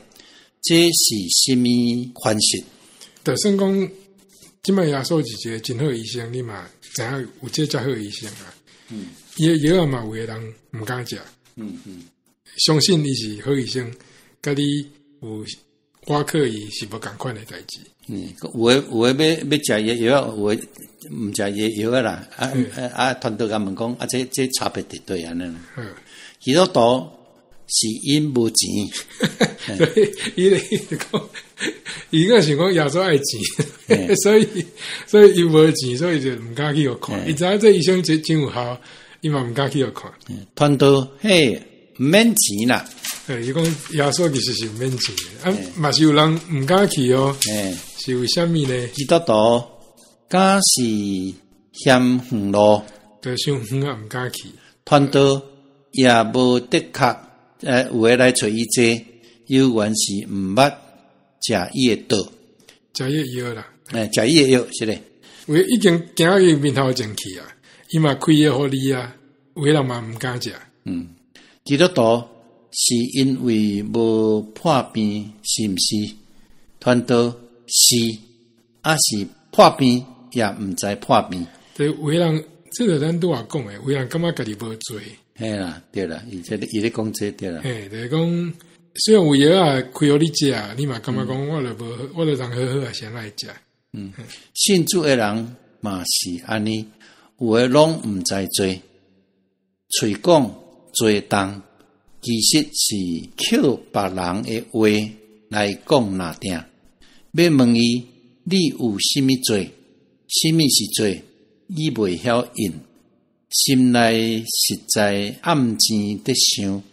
這是啥物款式？就算講，這擺耶穌是一个真好醫生，你嘛知影有這遮好醫生啊。伊的藥嘛，有的人毋敢食。相信伊是好醫生，佮你有倚靠伊是無仝款的代誌。有的有的欲欲食伊的藥，有的毋食伊的藥仔啦。啊啊，傳道共問講，啊，這這差別佇佗按呢？基督徒是𪜶無錢，所以伊咧講，伊個想講耶穌愛錢，所以伊無錢，所以就毋敢去予看。伊知影這醫生真真有效，伊嘛毋敢去予看。傳道嘿，毋免錢啦。伊講耶穌其實是毋免錢的，啊，嘛是有人毋敢去哦。是為啥物呢？基督徒敢是嫌遠路，對，傷遠啊，毋敢去。傳道也無的確，有的來揣伊坐，猶原是毋捌食伊的道，食伊的藥啦。食伊的藥是咧。有的已經行到伊面頭前去啊，伊嘛開藥予你啊，有的人嘛毋敢食。基督徒是因為無破病，是毋是？傳道是，抑是破病也毋知破病。對，有的人，這個咱拄仔講的，有的人感覺家己無罪。嘿啦，對啦，伊這伊咧講這對啦。嘿，就是講，雖然有藥啊開予你食，你嘛感覺講我著無，我著人好好啊，誰愛食？信主的人嘛是按呢，有的攏毋知罪，喙講罪重，其實是抾別人的話來講若定。欲問伊，你有啥物罪？啥物是罪？伊袂曉應。心內實在暗錢佇想，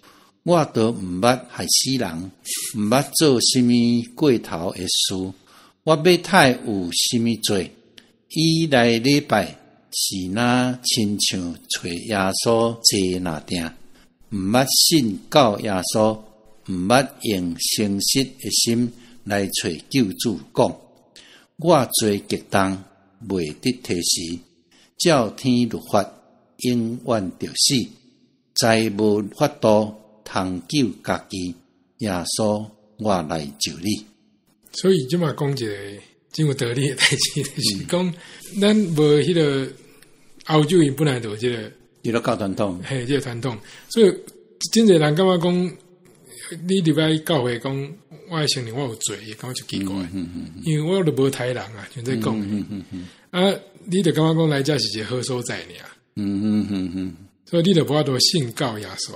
我都毋捌害死人，毋捌做啥物過頭的事，我欲太有啥物罪？伊來禮拜是若親像揣耶穌坐那定，毋捌信靠耶穌，毋捌用誠實的心來揣救主講，我罪極重，袂得提示，照天律法，永遠著死，再無法度通救家己。耶穌，我來救你。所以這馬講一個真有道理的代誌，就是講咱無彼個歐洲伊本來就有這個基督教傳統，嘿，這個傳統。所以真濟人感覺講，你入來教會講，我愛承認我有罪，會感覺就奇怪，因為我都無刣人啊，像這講的。啊，你就感覺講來遮是一個好所在爾。所以你就無法度信靠耶穌。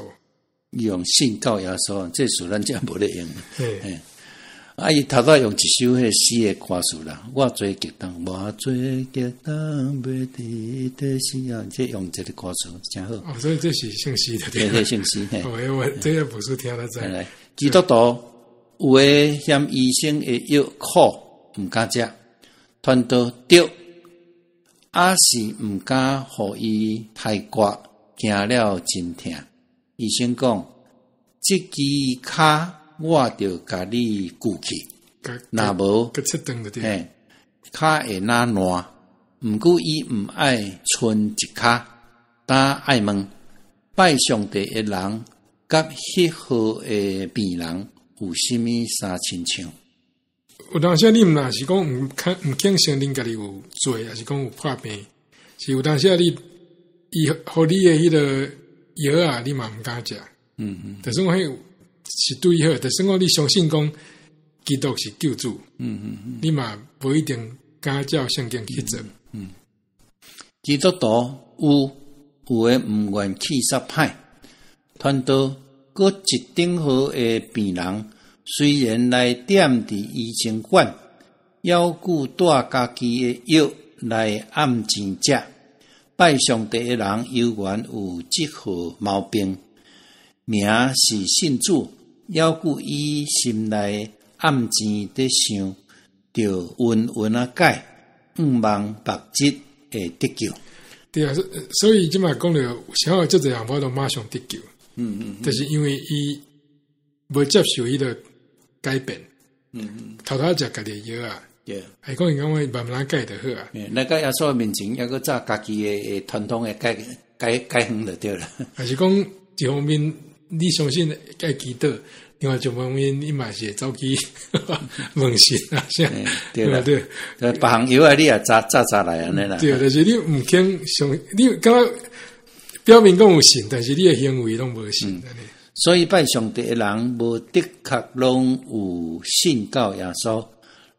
用信靠耶穌，這詞咱遮無咧用。啊！伊頭拄用一首彼個詩的歌詞啦，我罪極重，我罪極重，袂得的死啊！這用這個歌詞誠好。哦，所以這是聖詩的對。這聖詩。哦，我這個不是聽得知。來，基督徒有的嫌醫生的藥苦，毋敢食，傳道著，抑是毋敢予伊刣割，驚了真疼。醫生講，這支跤我著共你鋸去，若無，嘿，跤會若爛。毋過伊毋愛賰一跤，焦愛問拜上帝的人，佮彼號的病人有啥物相親像？有當時你毋若是講毋肯承認家己有罪，抑是講有破病，是有當時你伊予你的彼個藥啊，你嘛毋敢食。就是講彼是對好，就是講你相信講基督是救主，你嘛無一定敢照聖經去做。基督徒有的毋願氣色歹，傳道閣一等號的病人，雖然來踮佇醫生館，猶閣帶家己的藥來暗錢食。拜上帝的人猶原有這號毛病，名是信主，猶閣伊心內暗錢佇想，著勻勻仔改，向望別日會得救。對啊，所以這馬講著，啥有足濟人無法度馬上得救。就是因為伊無接受彼個改變。頭頭食家己的藥啊。還講伊講我慢慢改就好啊。來到耶穌面前，猶閣早家己的傳統的改改改行就對了。還是講一方面你相信愛祈禱，另外一方面你嘛是會走去問神啊，啥？對啦，對。別項藥啊，你也早早早來按呢啦。對，就是你毋肯相，你感覺表面講有信，但是你的行為攏無信。所以拜上帝的人，無的確攏有信靠耶穌。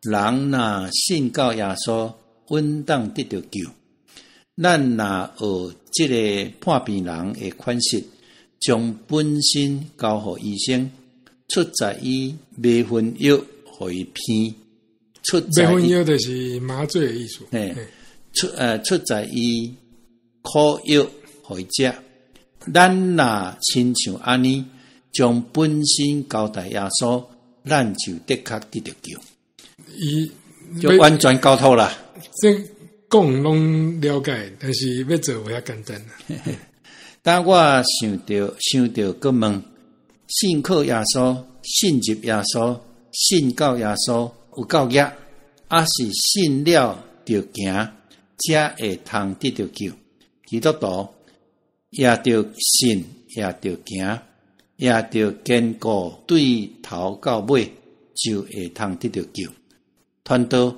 人若信靠耶穌，穩當得著救。咱若學這個破病人的款式，將本身交予醫生，出在伊迷魂藥予伊鼻，出迷魂藥就是麻醉的意思。嘿，出在伊苦藥予伊食。咱若親像按呢，將本身交代耶穌，咱就的確得著救。伊就完全交託啦。這講攏了解，但是欲做無遐簡單。當我想著想著，閣問：信靠耶穌、信入耶穌、信靠耶穌有夠額，抑是信了著行，才會通得著救？基督徒也著信，也著行，也著堅固對頭到尾，就會通得著救。傳道，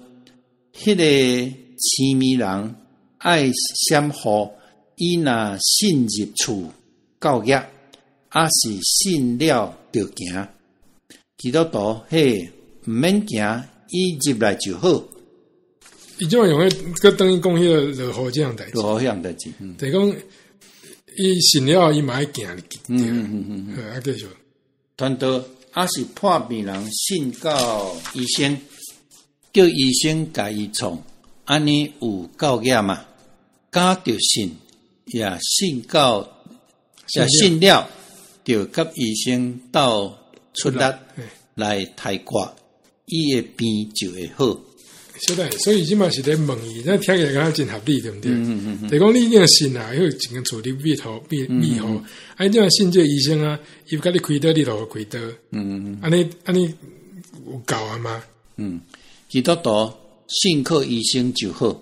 彼個痴迷人愛閃護，伊若信入厝夠額，抑是信了著行。基督徒嘿，毋免行，伊入來就好。伊這種用彼，閣等於講彼個落雨這項代誌。落雨彼項代誌，就是講伊信了，伊嘛愛行入去。好，啊，繼續。傳道，抑是破病人信到醫生，叫醫生共伊創，按呢有夠額嗎？敢著信，也信到也信了，就佮醫生鬥出力來抬掛，伊的病就會好。小等，所以這馬是咧問伊，咱聽起來敢若真合理，對毋對？就講你已經信啊，彼一間厝你密好密密好，啊，你這馬信這個醫生啊，伊共你開刀，你就開刀。按呢按呢有夠啊嗎？嗯，基督徒信靠醫生就好，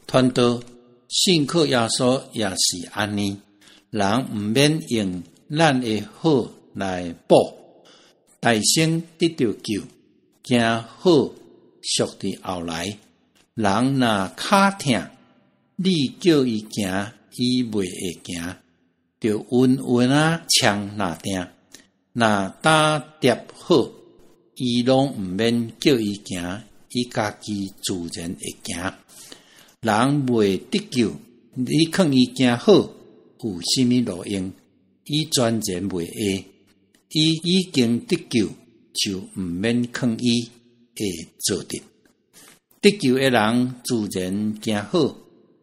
傳道信靠耶穌也是按呢，人毋免用咱的好來補，大先得著救，行好屬佇後來。人若跤疼，你叫伊行，伊袂會行，著穩穩仔攕抐定。若擔疊好，伊攏毋免叫伊行，伊家己自然會行。人未得救，你勸伊行好，有啥物路用？伊全然袂會。伊已經得救，就毋免勸伊會做得。得救的人自然行好，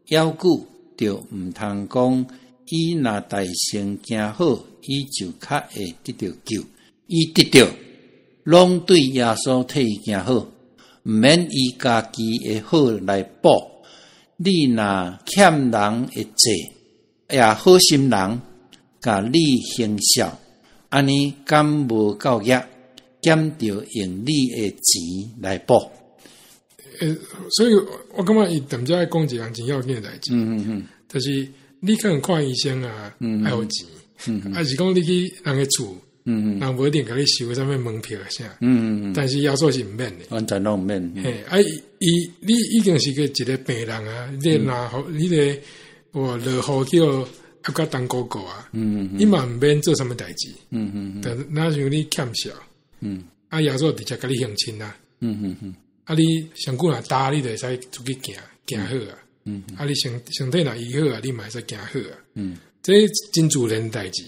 猶久就毋通講，伊若大聲行好，伊就較會得著救。伊得著，攏對耶穌替伊行好，毋免伊家己的好來補。你若欠人的債，也好心人共你行孝，按呢敢無夠額，減著用你的錢來補。所以我感覺伊踮遮講一項真要緊的代誌。就是你可能看醫生啊，愛予錢，抑是講你去人的厝，人無一定共你收啥物門票啥。但是耶穌是毋免的，完全攏毋免。嘿，啊，伊你已經是個一個病人啊，你若予你個哇落雨叫壓甲東哥哥啊，伊嘛毋免做啥物代誌。但若像你欠數，啊，耶穌直接共你還清啊。啊，你身軀若焦，你就會使出去行行好啊。啊，你身體若醫好啊，你嘛會使行好啊。這真自然代誌。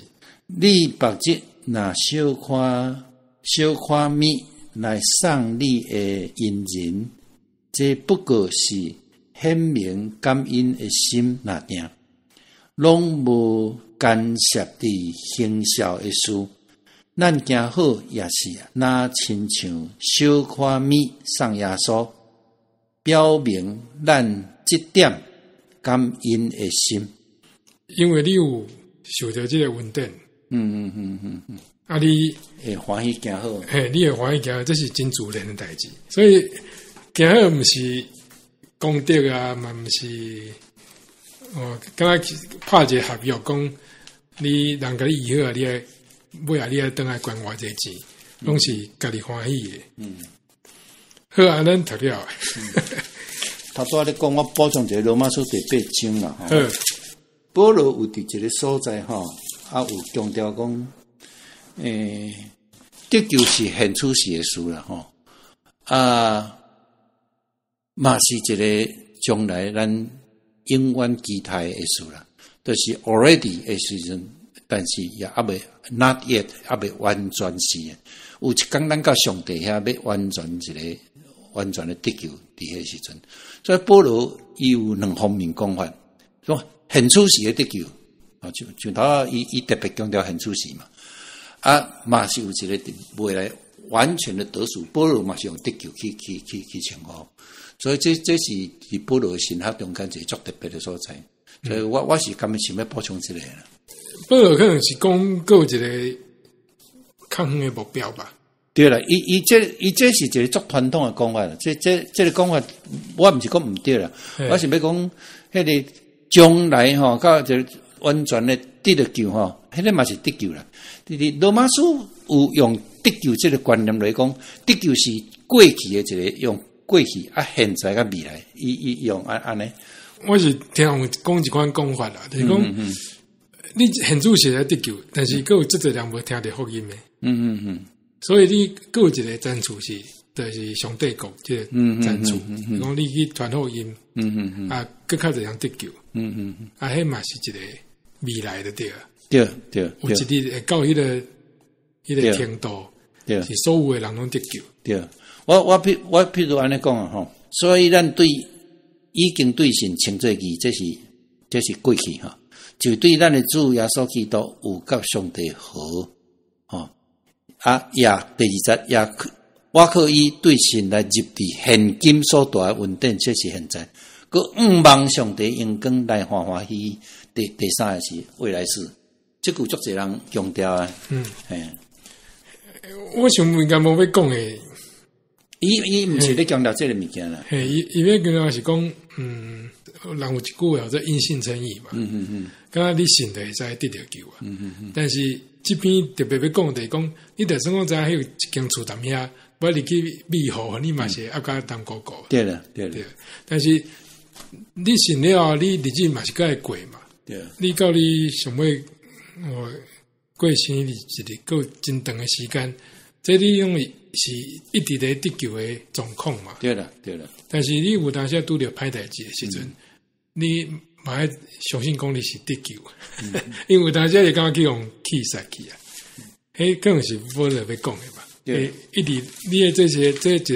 你目睭若小看小看物來送你的恩人，這不過是顯明感恩的心爾定，攏無干涉佇行孝的事。咱行好也是若親像小看物送耶穌，表明咱這點感恩的心。因為你有受著這個恩典，啊，你會歡喜行好，嘿，你會歡喜行好，這是真自然的代誌。所以行好毋是功德啊，嘛毋是哦，敢若拍一個合約，講你人共你醫好啊，你愛尾仔你愛轉來捐偌濟錢，攏是家己歡喜的。好啊，咱讀了。頭拄仔你講，我補充一個羅馬書第八章啦。吼。保羅有佇一個所在吼，啊有強調講，得救是現處時的事啦，吼，啊，嘛是一個將來咱永遠期待的事啦，就是 already 的時陣，但是也猶未 not yet，猶未完全是的。有一工咱到上帝遐欲完全一個完全的得救，佇彼時陣，所以保羅伊有兩方面講法，說現處時的得救，啊，就像頭仔伊特別強調現處時嘛，啊，嘛是有一個佇未來完全的得贖，保羅嘛是用得救去稱呼，所以這是佇保羅神學中間一個足特別的所在，所以我是感覺想欲補充這個啦。保羅可能是講閣有一個較遠的目標吧。對啦，伊這是一個足傳統的講法啦，這個講法我毋是講毋對啦，我是欲講彼個將來吼，到一個完全的得著救吼，彼個嘛是得救啦。佇羅馬書有用得救這個觀念來講，得救是過去的一個用過去啊，現在佮未來，伊用按呢。我是聽人講一款講法啦，就是講你現處時會得救，但是閣有足濟人無聽著福音的。所以你閣有一個層次是，就是上帝國這個層次，講你去傳福音，啊，閣較濟人得救，啊，彼嘛是一個未來的對。有一日會到彼個程度，是所有的人攏得救。對，我譬如按呢講啊吼，所以咱對已經對神稱做義，這是這是過去吼，就對咱的主耶穌基督有佮上帝和吼。啊，也第二節也我靠伊對神來入佇現今所帶的恩典，這是現在。閣向望上帝榮光來歡歡喜喜。第三個是未來式，這句足濟人強調的。嘿。我想應該無欲講的。伊毋是咧強調這个物件啦。嘿，伊欲強調是講，人有一句話叫做因信稱義嘛。敢若你信就會使得著救啊。但是這邊特別欲講就是講，你就算講知影彼有一間厝踮遐，我入去庇護，你嘛是會壓甲澹糊糊。對啦，對啦。對。但是你信了後，你日子嘛是閣會過嘛。對。你到你上尾，我過生日一日，閣有真長的時間，這你攏是一直咧得救的狀況嘛。對啦，對啦。但是你有當時拄著歹代誌的時陣，你嘛愛相信講你是得救，因為有當時會感覺去予氣殺去啊。彼可能是保羅欲講的吧。對。一直你的這些這一個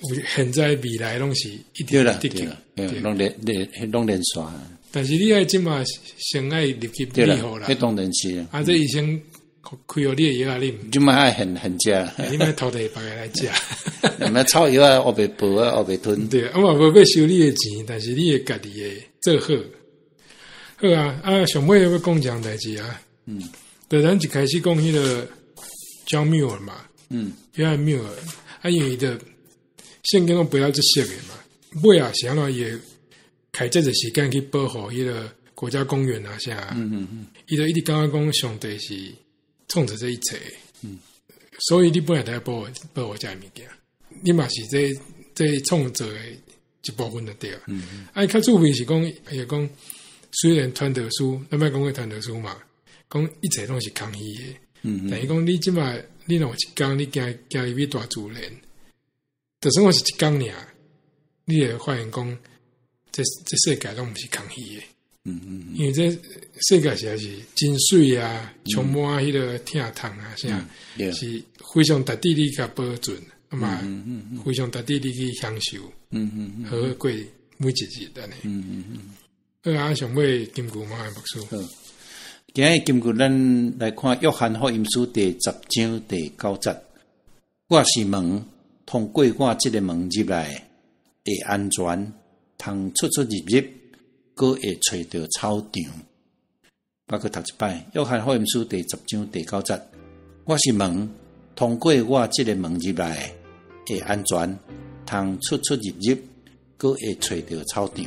有現在未來攏是一直得救，對，攏連連攏連續。但是你愛這馬先愛入去庇護啦。彼當然是。啊，這醫生開予你的藥啊，你毋這馬愛現現食。你莫偷提別个來食。毋草藥啊，烏白哺啊，烏白吞。對，我嘛無欲收你的錢，但是你會家己會做好。好啊，啊，上尾欲講一項代誌啊。就咱一開始講彼个 John Muir 嘛。約翰繆爾，啊，因為伊的聖經攏背了足熟的嘛，尾仔是按怎伊會開這濟時間去保護彼个國家公園啊啥。伊就一直感覺講上帝是創造這一切。所以你本來就愛保護保護這个物件，你嘛是這這創造的一部分就對了。啊，較趣味是講，伊講雖然傳道書，咱捌講過傳道書嘛，講一切攏是空虛的。但伊講你這馬，你若有一工你行行入去大自然，就算講是一工爾，你會發現講，這這世界攏毋是空虛的。因為這世界實在是真媠啊，充滿彼个疼痛啊，啥，是非常值得你共保存，啊嘛，非常值得你去享受，好好過每一日按呢。好啊，上尾金句嘛，牧師。好，今日金句咱來看約翰福音書第十章第九節。我是門，通過我這个門入來，會安全，通出出入入，閣會揣著草場。我閣讀一擺，約翰福音書第十章第九節。我是門，通過我這个門入來，會安全，通出出入入，閣會揣著草場。